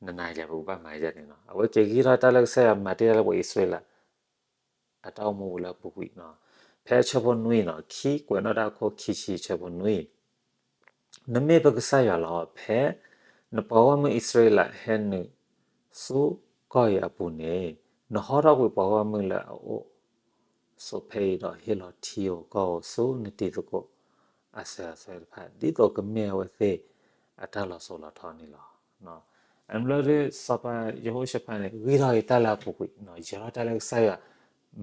နနၤယၤပကဘၣ်မၤဒ်န့ၣ်နီၤ, အဝဲက့ၤဂံၢ်ထီၣ်တၢ်လၢကစၢ်ယွၤမၤတ့ၢ်တၢ်လၢပှၤအံၣ်စရ့လး အတၢ်အိၣ်မူပူၤလၢအပူၤကွံာ်နီၤ, ဖဲအဆၢဖိနွံနီၤ, ခံကွဲးနီၣ်တၢ်အခိၣ်ခံဆံအဆၢဖိနွံ နမ့ၢ်ပကစၢ်ယွၤလီၤ. ဖဲနပှၤဂီၢ်မုၢ်အံၣ်စရ့လးဟဲနုာ်ဆူကီၢ်အံၤအပူၤန့ၣ်, နဟီထီၣ်ကွံာ်ပှၤဂီၢ်မုၢ်လၢအအိၣ် ဆိးဖဲအံၤဒီးဟ့ၣ်လီၤထံဧိၤကီၢ်ဧိၤဆူနတံၤသကိးအစၢၤအသွဲၣ်တဖၣ် ဒ်သိးကမ့ၢ်အဝဲသ့ၣ်အတၢ်လီၤစိၤလီၤထီန့ၣ်လီၤ. အမ့ၢ်လၢ စီၤပၤယဟိၤၡဖးန့ၣ် ဂံၢ်ထီၣ်က့ၤတၢ်လၢအပူၤကွံာ်, ယဲၤထီၣ်တၢ်လၢကစၢ်ယွၤ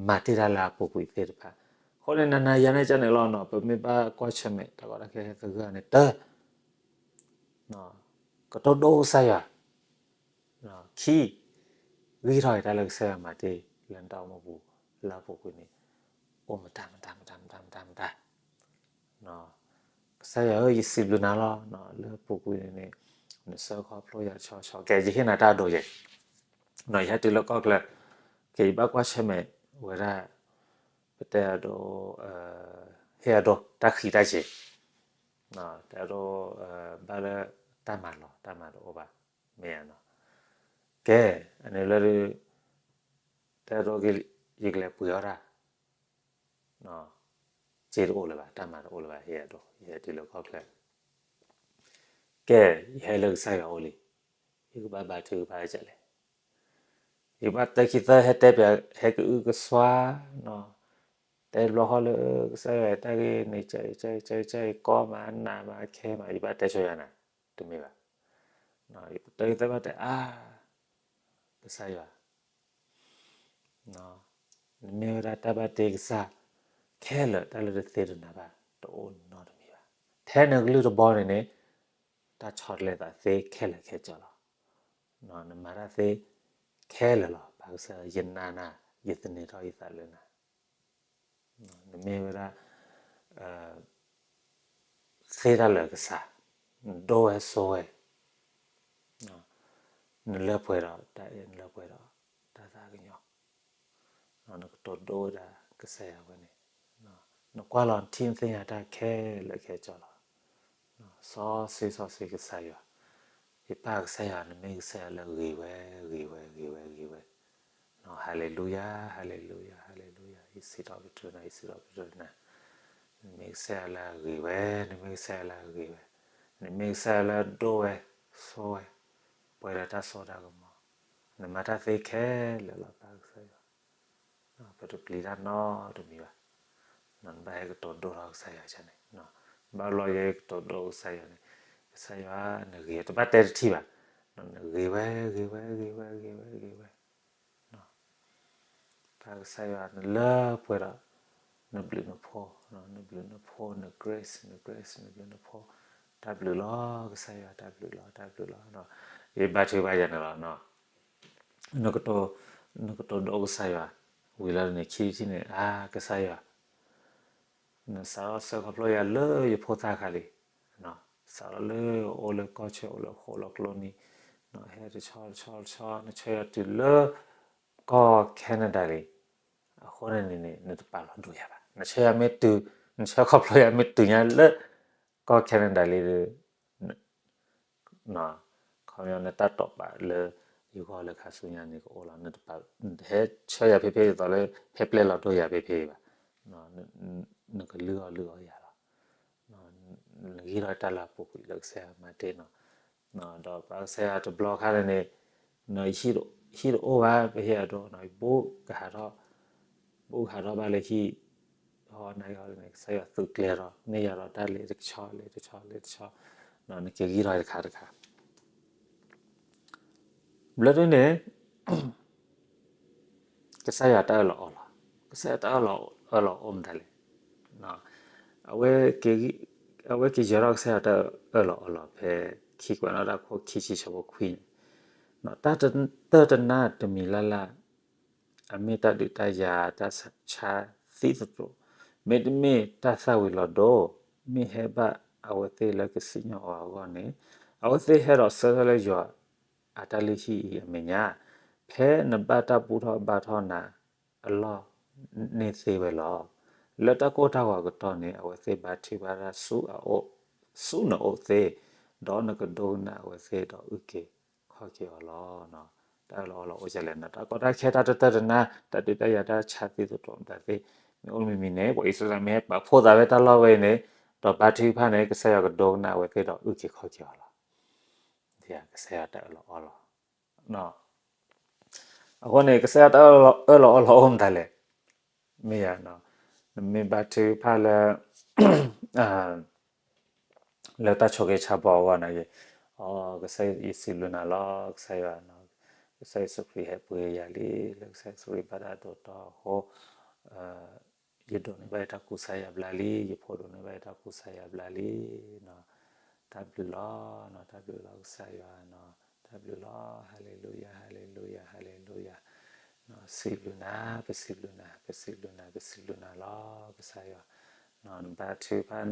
မၤတ့ၢ်တၢ်လၢအပူၤကွံာ်သ့ၣ်တဖၣ်, အဃိန့ၣ် နၤနၤယၤန့ၣ်ကန့ၣ်လီၤနီၤ, ပမ့ၢ်ဘၣ်ကွၢ်ဆၢၣ်မဲာ်တၢ်ကီတၢ်ခဲဟဲသဂၢၢ်န့ၣ် တၢ ကတိၤဒိကစၢ်ယွၤ, ခံ, ဂံၢ်ထီၣ်က့ၤတၢ်လၢကစၢ်ယွၤမၤတ့ၢ်လၢနတၢ်အိၣ်မူပူၤလၢအပူၤကွံာ်န့ၣ် အိၣ်မတၤမတၤမတၤမတၤမတၤမတၤ, ကစၢ်ယွၤဧၢ, ယစံးဘျုးနၤလီၤ, လၢအပူၤကွံာ်န့ၣ် နဆှၢခီဖျိယၤတဆီဆီ, ကဲ ယဟ့ၣ်နၤတၢ်အဒိယဲၢ်, ယဟဲတုၤလၢကီၢ်ချၢ, ကဲ ယဘၣ်ကွၢ်ဆၢၣ်မဲာ်ဝဲဒၣ် ပတဲအဒိ ဟ့ၣ်အဒိ တၢ်ဃံးတၢ်စ့ၤ, တဲအဒိ ဘၣ်လၢတၢ်မၤလီၤ တၢ်မၤတအိၣ်ဘၣ်, မ့ၢ်ဧါနီၤ, ကဲ အန့ၣ်လၢ တဲအဒိ ယကလဲၤပှ့ၤအီၣ်တၢ် စ့တအိၣ်လၢၤဘၣ်, တၢ်မၤတအိၣ်လၢၤဘၣ်, ဟ့ၣ်အဒိ ယဟဲတုၤလၢကီၢ်ချၢ, ကဲ ယဟဲလၢကစၢ်ယွၤအိၣ်လံ, ယကဘၣ်ဘါထုကဖၣ်ဒ်လဲၣ်, ယကဘၣ်တဲခံသၢ ဟဲတဲပၠး ဟဲကအုကစွါနီၤ, တဲတဘျီဃီလၢ ကစၢ်ယွၤတၢ်ဂ့ၢ်န့ၣ် ကၢကၢကၢကၢ ကီမးနးမးခဲမး ယဘၣ်တဲဆိယၤနၤ, တမ့ၢ်ဘၣ်, ယတဲသၢဘၣ်တဲအါ, ကစၢ်ယွၤ နမ့ၢ်ဝဲဒၣ်တၢ်ဘၣ်တ့ကစၢ်ခဲလၢာ်, တၢ်လၢတသ့တနၤဘၣ် တအိၣ်နီတမံၤဘၣ်. ထဲနကလုၢ်တဘီန့ၣ်န့ၣ် တၢ်ဆီတလဲသးသ့ခဲလၢာ်ခဲဆ့လီၤ. နမၤတၢ်သ့ခဲလၢာ်လီၤ. ပၢ်ကစၢ်, ယနာ်နၤ, ယသန့ၤထီၣ်ယသးလၢနၤ. နမ့ၢ်ဝဲဒၣ် သ့တၢ်လၢာ်ကစၢ်, နဒိဝဲဆိဝဲ, နလၢပှဲၤဒီးတၢ်အဲၣ်, နလၢပှဲၤဒီးတၢ်သးကညီၤ, နကတိၤဒိဝဲဒၣ်ကစၢ်ယွၤဝဲန့ၣ်, နကွၢ်လီၤနထံၣ်နသ့ၣ်ညါတၢ်ခဲလၢာ်ခဲဆ့လီၤ. စီဆှံစီဆှံကစၢ်ယွၤ, ယပၢ်ကစၢ်ယွၤ နမ့ၢ်ကစၢ်ယွၤလၢအဂ့ၤဝဲ, ဂ့ၤဝဲ, ဂ့ၤဝဲ, ဂ့ၤဝဲ, ဂ့ၤဝဲ. ဟါလ့လူယၤ, ဟါလ့လူယၤ, ဟါလ့လူယၤ, ယစံးထီၣ်ပတြၢၤနၤ, ယစံးထီၣ်ပတြၢၤနၤ, နမ့ၢ်ကစၢ်ယွၤလၢအဂ့ၤဝဲ, နမ့ၢ်ကစၢ်ယွၤလၢအဂ့ၤဝဲ, နမ့ၢ်ကစၢ်ယွၤလၢအဒိဝဲ, ဆိဝဲ, ပှဲၤဒီးတၢ်စိတၢ်ကမီၤ, နမၤတၢ်သ့ခဲလၢာ်လီၤ ပၢ်ကစၢ်ယွၤ, ပတပျံၤတၢ်နီတမံၤဘၣ်. နဘၣ်ဟဲကတိၤဒိၣ်ထီၣ်ကစၢ်ယွၤန့ၣ်, ဘၣ်ဘျီယဲကတိၤဒိၣ်ကစၢ်ယွၤန့ၣ်, ကစၢ်ယွၤနဂ့ၤ တဘၣ်တဲတထံၣ်ဘၣ်, န ဂ့ၤဝဲ ဂ့ၤဝဲ ဂ့ၤဝဲ ဂ့ၤဝဲ ဂ့ၤဝဲ, ပၢ်ကစၢ်ယွၤနလၢပှဲၤဒီး နဘျုးနဖှိၣ်, နဘျုးနဖှိၣ် န grace, န grace, နဘျုးနဖှိၣ်, တၢ်ဘျုးလီၤ ကစၢ်ယွၤ တၢ်ဘျုးလီၤ တၢ်ဘျုးလီၤ, ယဘါထုကဖၣ်ယၤန့ၣ်လီၤ, နကတိၤ, နကတိၤဒိကစၢ်ယွၤ, ဝံၤလီၤန့ၣ် ခံထံၣ်န့ၣ် အါ ကစၢ်ယွၤ နစးထီၣ်ဆှၢခီဖျိယၤလၢယဖိသၣ်ခါလံ, စးထီၣ်လၢအိၣ်လၢကီၢ်ဆၢအိၣ်လၢဃိၣ်လၢကျိနံၤ, ဟဲတဆီတဆီတဆီ နဆှၢယၤတုၤလၢ ကီၢ် Canada လံ, အဃိန့ၣ်န့ၣ် နတပာ်လီၤဒိၣ်ယၤဘၣ်, နဆှၢယၤမ့ၢ်တုၤ, နဆှၢခီဖျိယၤမ့ၢ်တုၤညါလၢ ကီၢ် Canada လံဒီး ခီပညီနတၢ်တိာ်ပာ်လၢ ယဂီၢ်လၢခါဆူညါန့ၣ်ကအိၣ်လီၤ, နတဟဲဆှၢယၤဖဲဖဲဒ်သိးလၢ ဖဲပျဲလီၤဒိၣ်ယၤဖဲဖဲဘၣ်, နကလုၢ်အီၣ်လုၢ်အီယၤလီၤ, နဂံၢ်ထီၣ်တၢ်လၢအပူၤကွံာ်လၢကစၢ်ယွၤမၤတ့ၢ်နီၤ, ဒီးပၢ်ကစၢ်ယွၤတဘျီခါန့ၣ်န့ၣ်, ဟံၣ်တအိၣ်ဘၣ် ပဟ့ၣ်အဒိ, ဘိၣ်ကဟးထီၣ်, ဘိၣ်ကဟးထီၣ်ဘၣ်လၢဟံၣ်, ဟီနၤဟီန့ၣ် ကစၢ်ယွၤသုးကျဲၤထီၣ် န့ၢ်ယၤဒီးတၢ်လ့တဆီလ့တဆီလ့တဆီ, နကဂံၢ်ထီၣ်တခါတခါ ဘျၢဒုန့ၣ် ကစၢ်ယွၤတၢ်အၢၣ်လီၤအီလီၤ, ကစၢ်ယွၤတၢ်အၢၣ်လီၤအီလီၤအိၣ်မတၤလဲၣ်, အဝဲကယၢၤထီၣ်ကစၢ်ယွၤတၢ်အၢၣ်လီၤအီလီၤဖဲ ခံကွဲးနီၣ်တၢ်ခိၣ်ခံဆံဆၢဖိခွံန့ၣ်, တၢ်တတၢၢ်တနါတမံၤလၢ်လၢ် အမ့ၢ်တၢ်ဒုးတၢ်ယၤတၢ်ဆါသံသတြိာ်, မ့တမ့ၢ်တၢ်သၣ်ဝံၤလီၤဒိၣ်, မ့ၢ်ဟဲဘၣ်အဝဲသ့ၣ်လၢကစံၣ်ညီၣ်အီၤအဂီၢ်န့ၣ်, အဝဲသ့ၣ်ဟဲဒီးဆၢထၢၣ်လၢယွၤအတၢ်လုၢ်ဟံၣ်အံၤအမဲာ်ညါ, ဖဲနဘၣ်တၢ်ဘူၣ်ထီၣ်ဘါထီၣ်နၤအလီၢ်န့ၣ်သ့ဝဲလီၤ. လၢတၢ်ကိၢ်တၢ်ဂီၤအကတီၢ်န့ၣ် အဝဲသ့ၣ်ဘါထုကဖၣ်တၢ်ဆူအအိၣ်, ဆူနအိၣ်သ့, ဒီးနကဒိကနၣ်အဝဲသ့ၣ်ဒီးအုၣ်က့ၤခီၣ်က့ၤအီၤလီၤ. တၢ်အၢၣ်လီၤအီလီၤအိၣ်ဒ်လဲၣ်န့ၣ်, တၢ်ကီတၢ်ခဲတၢ်တတၢၢ်တနါ တၢ်ဒုးတၢ်ယၤတၢ်ဆါသံသတြိာ်မတၤသ့ၣ် မ့ၢ်အိၣ်မံၤမံၤန့ၣ် ပှၤအံၣ်စရ့လးမ့ၢ်ဟဲပာ်ဖှိၣ်သးဖဲတၢ်လီၢ်ဝဲအံၤန့ၣ်, ဒီးဘါထုကဖၣ်န့ၣ် ကစၢ်ယွၤကဒိကနၣ်အဝဲသ့ၣ်ဒီးအုၣ်က့ၤခီၣ်က့ၤအီၤလီၤ. ကစၢ်ယွၤတၢ်အၢၣ်လီၤအီလီၤ အဃိန့ၣ် ကစၢ်ယွၤတၢ်အၢၣ်လီၤအီလီၤအိၣ်မတၤလဲၣ်, မ့ၢ်ယၤ, နမ့ၢ်ဘါထုကဖၣ်လၢ လၢတၢ်ဆိးက့ဆါဘီအဂီၢ်န့ၣ်, အိ ကစၢ်ယွၤယစံးဘျုးနၤလီၤ ကစၢ်ယွၤ, ကစၢ်ယ့ၣ်ၡူးခရံာ်ဟဲပှ့ၤယၤလံ, လၢကစၢ်ယ့ၣ်ၡူးခရံာ်ဘၣ်တၢ်ဒိးတီအဃိ ယဒိးန့ၢ်ဘၣ်ယတၢ်ကူစါယါဘျါလံ, ယဖိဒိးန့ၢ်ဘၣ်ယတၢ်ကူစါယါဘျါလံ, တၢ်ဘျုးလီၤ, တၢ်ဘျုးလီၤကစၢ်ယွၤ, တၢ်ဘျုးလီၤ, ဟါလ့လူယၤ, ဟါလ့လူယၤ, ဟါလ့လူယၤ, စံးဘျုးနၤ, ပစံးဘျုးနၤ, ပစံးဘျုးနၤ, ပစံးဘျုးနၤလီၤ ကစၢ်ယွၤ, နဘါထုကဖၣ်,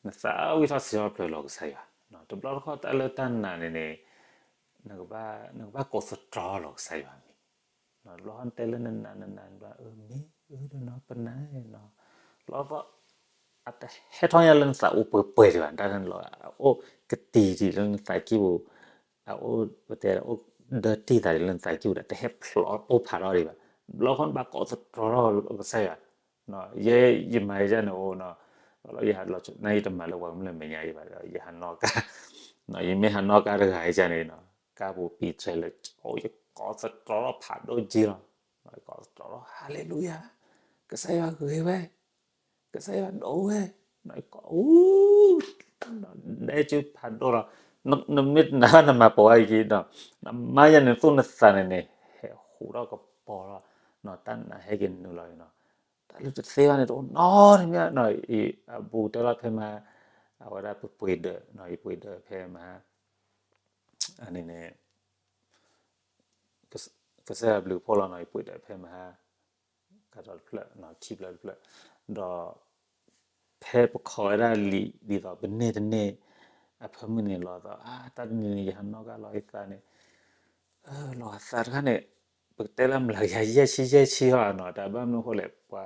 နသးဝံၣ်ထီၣ်စံးထီၣ်ပတြၢၤလီၤကစၢ်ယွၤ, တဘျီတခီၣ်တၢ်လၢတၢ်နာ်န့ၣ်န့ၣ်, နကဘၣ်ကိးသတြီၤလီၤကစၢ်ယွၤမံၤ, တဘျီတခီၣ်နတဲလၢနနာ်နနာ်န့ၣ်ဘၣ် အၢ မ့ၢ်အၢ ဒီးနီၤ ပနာ်နီၤ, တဘျီတခီၣ် အတဟဲထီၣ်ညါလၢနသးအိၣ်ပှဲၤပှဲၤဒံးဘၣ်, တၢ်န့ၣ်လီၤ အအိၣ်ကတံၤဒံးလၢနသးကံၢ်ပူၤ, အအိၣ်ပတဲအိၣ်ဒၢတံၢ်သးဒံးလၢနသးကံၢ်ပူၤဒီး တဟဲဖျိးအိၣ်ဖးထီၣ်ဒံးဘၣ်, တဘျီတခီၣ်နဘၣ်ကိးသတြီၤထီၣ်ကစၢ်ယွၤ, ယဲယမၤယဲန့ၣ်အိၣ်နီၤ, လီၤယဟးလီၤ နယတမၤလၢပှၤကမျၢၢ်မဲာ်ညါယဘၣ်ဒီး ယဟးနီၣ်ကါ, ယမ့ၢ်ဟးနီၣ်ကါတဂၤအံၤန့ၣ်နီၤ, ကါပူၤပံာ်တြဲၤလၢ အိၣ်ယကိးသတြီၤထီၣ်ဖးဒိၣ်က့လီၤ, ယကိးသတြီၤထီၣ် ဟါလ့လူယၤ, ကစၢ်ယွၤဂ့ၤဝဲ, ကစၢ်ယွၤဒိၣ်ဝဲ, ယကိးအူ ဒဲကၠူဖးဒိၣ်လီၤ, နမ့ၢ်တနာ်ဘၣ်နမၤပိာ်အါအံၤက့ၤဒီး, နမါယဲန့ၣ်သူၣ်နသးန့ၣ်န့ၣ် ဟဲဟူးထီၣ်ကပီၤလီၤ, တၢ်နာ်ဟဲက့ၤနုာ်လီၤအံၤနီၤ, တၢ်လၢတသ့ဘၣ်န့ၣ်တအိၣ်နီတမံၤ, အဘူးတဲလီၤဖဲမဟါ, အဝဲဒၣ်ပပှ့ၤဒၢး, ယပှ့ၤဒၢးဖဲမဟါ, အန့ၣ်န့ၣ် ကစၢ်ယွၤဘျုးဖှိၣ်လီၤနီၤ, ယပှ့ၤဒၢးဖဲမဟါ, ကတီၤတဖျၢၣ်, ခံဖျၢၣ်တဖျၢၣ်, ဒီး ဖဲပခိးဝဲဒၣ်လံာ်ဒ်သိးပန့ၢ်တန့ၢ်, အဖၢမုၢ်န့ၣ်လီၤသး, အါ တၢ်တနံၤန့ၣ် ယဟးနီၣ်ကါလီၤယသးန့ၣ်, လီၤသးတခါန့ၣ်, ပကတဲလၢမုၢ်လၢ်ယၤယဲၢ်ဆံယဲၢ်ဆံဟီနီၤ, တၢ်ဘၣ်မနုၤအဃိလဲၣ်, ပှၤ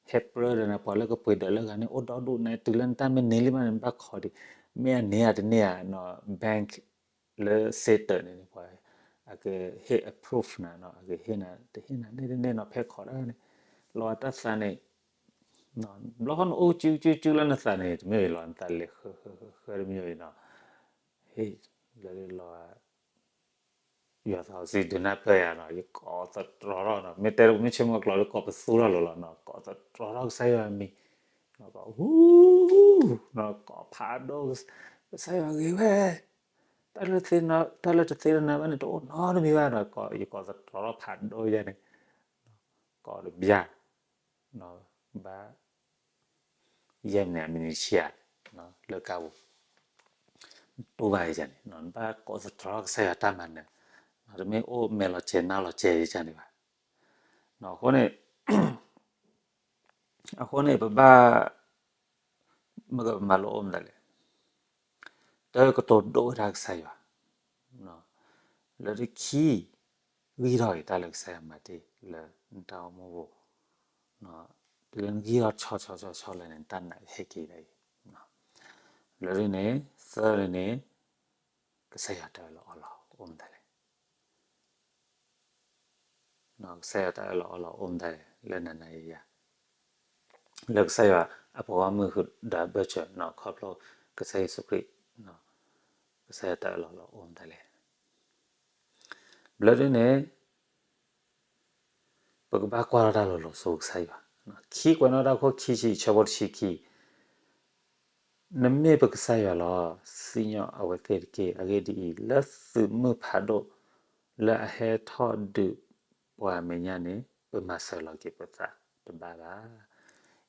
ဟဲပြၢဒီးနၤ ပှၤလၢကပှ့ၤဒၢးလၢဂၤန့ၣ် အိၣ်ဒီဒူၣ်န့ၣ် တုၤလၢနတၢ်မ့ၢ်န့ၢ်လံမးန့ၣ် နဘၣ်ခိးဒံး, မ့ၢ်အန့ၢ်ဧါတန့ၢ်ဧါနီၤ, bank လၢစ့တၢးန့ၣ်န့ၣ် ပှၤ အကဟ့ၣ် approve နၤနီၤ, အကဟ့ၣ်နၤ တဟ့ၣ်နၤန့ၢ်တန့ၢ်နီၤ, ဖဲခိးဒၣ်န့ၣ်, လီၤတၢ်သးန့ၣ်, ဘျီဃီနအိၣ်ကၠူကၠူကၠူလၢနသးန့ၣ် တမ့ၢ်လီၤနသးလဲၤဃၢဃၢဃၢတမ့ၢ်အံၤနီၤ, ဟ့ၣ်, လၢလီၤ ယွၤသးစီဆှံဒုးနၢ်ပၢၢ်ယၤနီၤ, ယကိးသတြီၤထီၣ်နီၤ, မ့ၢ်တဲမ့ၢ်ဆ့မိၣ်ကျီၤလၢကိးပသူထီၣ်လိၤလီၤနီၤ, ကိးသတြီၤထီၣ်ကစၢ်ယွၤမံၤ, ကိးဟူ, ကိးဖးဒိၣ်, ကစၢ်ယွၤဂ့ၤဝဲ, တၢ်လၢတသ့တနၢဘၣ်န့ၣ် တအိၣ်နီတမံၤဘၣ်ဒီး ယကိးသတြီၤထီၣ်ဖးဒိၣ်ယဲန့ၣ် ကိးတဘျီ ဘၣ် ယဲၢ်မံးနံး အမံးနံးဆံဧါ လၢကါပူၤ တူၢ်ဘၣ်ယဲန့ၣ် ဘၣ်ကိးသတြီၤထီၣ်ကစၢ်ယွၤတၢ်မၤနၢၤ တမ့ၢ်အိၣ်မဲာ်လီၤစဲၤနါလီၤစဲၤယဲန့ၣ်ဘၣ်. အဃိန့ၣ် အဃိန့ၣ် ပဘၣ် မ့ၢ်ကပမၤလိအိၣ်မတၤလဲၣ်, တၢ်ကတိၤဒိၣ်ဝဲဒၣ်ကစၢ်ယွၤ, လၢခံ ဂံၢ်ထီၣ်က့ၤတၢ်လၢကစၢ်ယွၤမၤတ့ၢ်လၢနတၢ်အိၣ်မူပူၤ, တုၤလၢနဂံၢ်ထီၣ်ဆီဆီဆီလၢန့ၣ် နတၢ်နာ်ကဟဲက့ၤဒၣ်အံၤ, လၢဒ်န့ၣ် သၢဒ်န့ၣ် ကစၢ်ယွၤတၢ်အၢၣ်လီၤအီလီၤအိၣ်မတၤလဲၣ် ကစၢ်ယွၤတၢ်အၢၣ်လီၤအီလီၤအိၣ်မတၤလဲၣ် လၢနၤနၤယၤယၤ, လၢကစၢ်ယွၤအပှၤဂီၢ်မုၢ်ဃုာ်ဒီးအဘၢၣ်စၢၤ ခီဖျိကစၢ်ယ့ၣ်ၡူးခရံာ်, ကစၢ်ယွၤတၢ်အၢၣ်လီၤအီလီၤအိၣ်မတၤလဲၣ်, ဘျၢဒ်န့ၣ် ပကဘၣ်ကွၢ်ထီၣ်တၢ်လီၤလီၤဆူကစၢ်ယွၤ, ခံကွဲးနီၣ်တၢ်ခိၣ်ခံဆံ ဆၢဖိတဆံခံ နမ့ၢ်ပကစၢ်ယွၤလီၤ, စံၣ်ညီၣ်အဝဲသ့ၣ်တက့ၢ်. အဂ့ၢ်ဒ်အံၤ, လၢသုးမုၢ်ဖးဒိၣ် လၢအဟဲထီၣ်ဒုးပှၤအမဲာ်ညါန့ၣ် ပမၤစၢၤလီၤက့ၤပသးတဘၣ်ဘၣ်.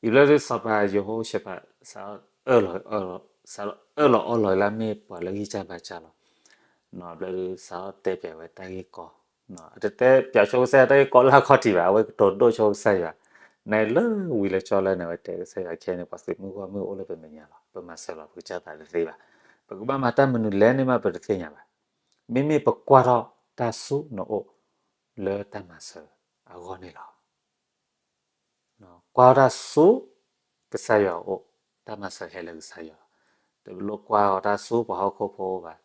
အံၤဘျီဒ်စီၤပၤယဟိၤၡဖး စးထီၣ်အၢၣ်လီၤ စးထီၣ်အၢၣ်လီၤအီလီၤလၢအမ့ၢ်ပှၤလၢဂံၢ်စၢ်ဘါစၢ်လီၤ. ဘျီဒ်စးထီၣ်တဲပၠးဝဲတၢ်ဂ့ၢ်ကီ, အတတဲပၠးဆိကစၢ်ယွၤတၢ်ဂ့ၢ်ကီလၢအခီၣ်ထံးဘၣ်, အဝဲကတိၤဒိၣ်ဆိကစၢ်ယွၤ, နလၢဝံၤလၢကၠီလၢန့ၣ် အဝဲတဲကစၢ်ယွၤခဲအံၤန့ၣ် ပှၤသုးမုၢ်ဂီၢ်မုၢ်အိၣ်လၢပမဲာ်ညါလီၤ, ပမၤစၢၤလီၤပကစၢ်သးတသ့ဘၣ်. ပကဘၣ်မၤတၢ်မနုၤလဲၣ်န့ၣ်မးပတသ့ၣ်ညါဘၣ်. မ့မ့ၢ်ပကွၢ်ထီၣ်တၢ်ဆူနအိၣ် လၢတၢ်မၤစၢၤအဂီၢ်န့ၣ်လီၤ. ကွၢ်ထီၣ်တၢ်ဆူကစၢ်ယွၤအအိၣ်, တၢ်မၤစၢၤဟဲလၢကစၢ်ယွၤ, တလိၣ်ကွၢ်ထီၣ်တၢ်ဆူပှၤဟီၣ်ခိၣ်ဖိအအိၣ်ဘၣ်,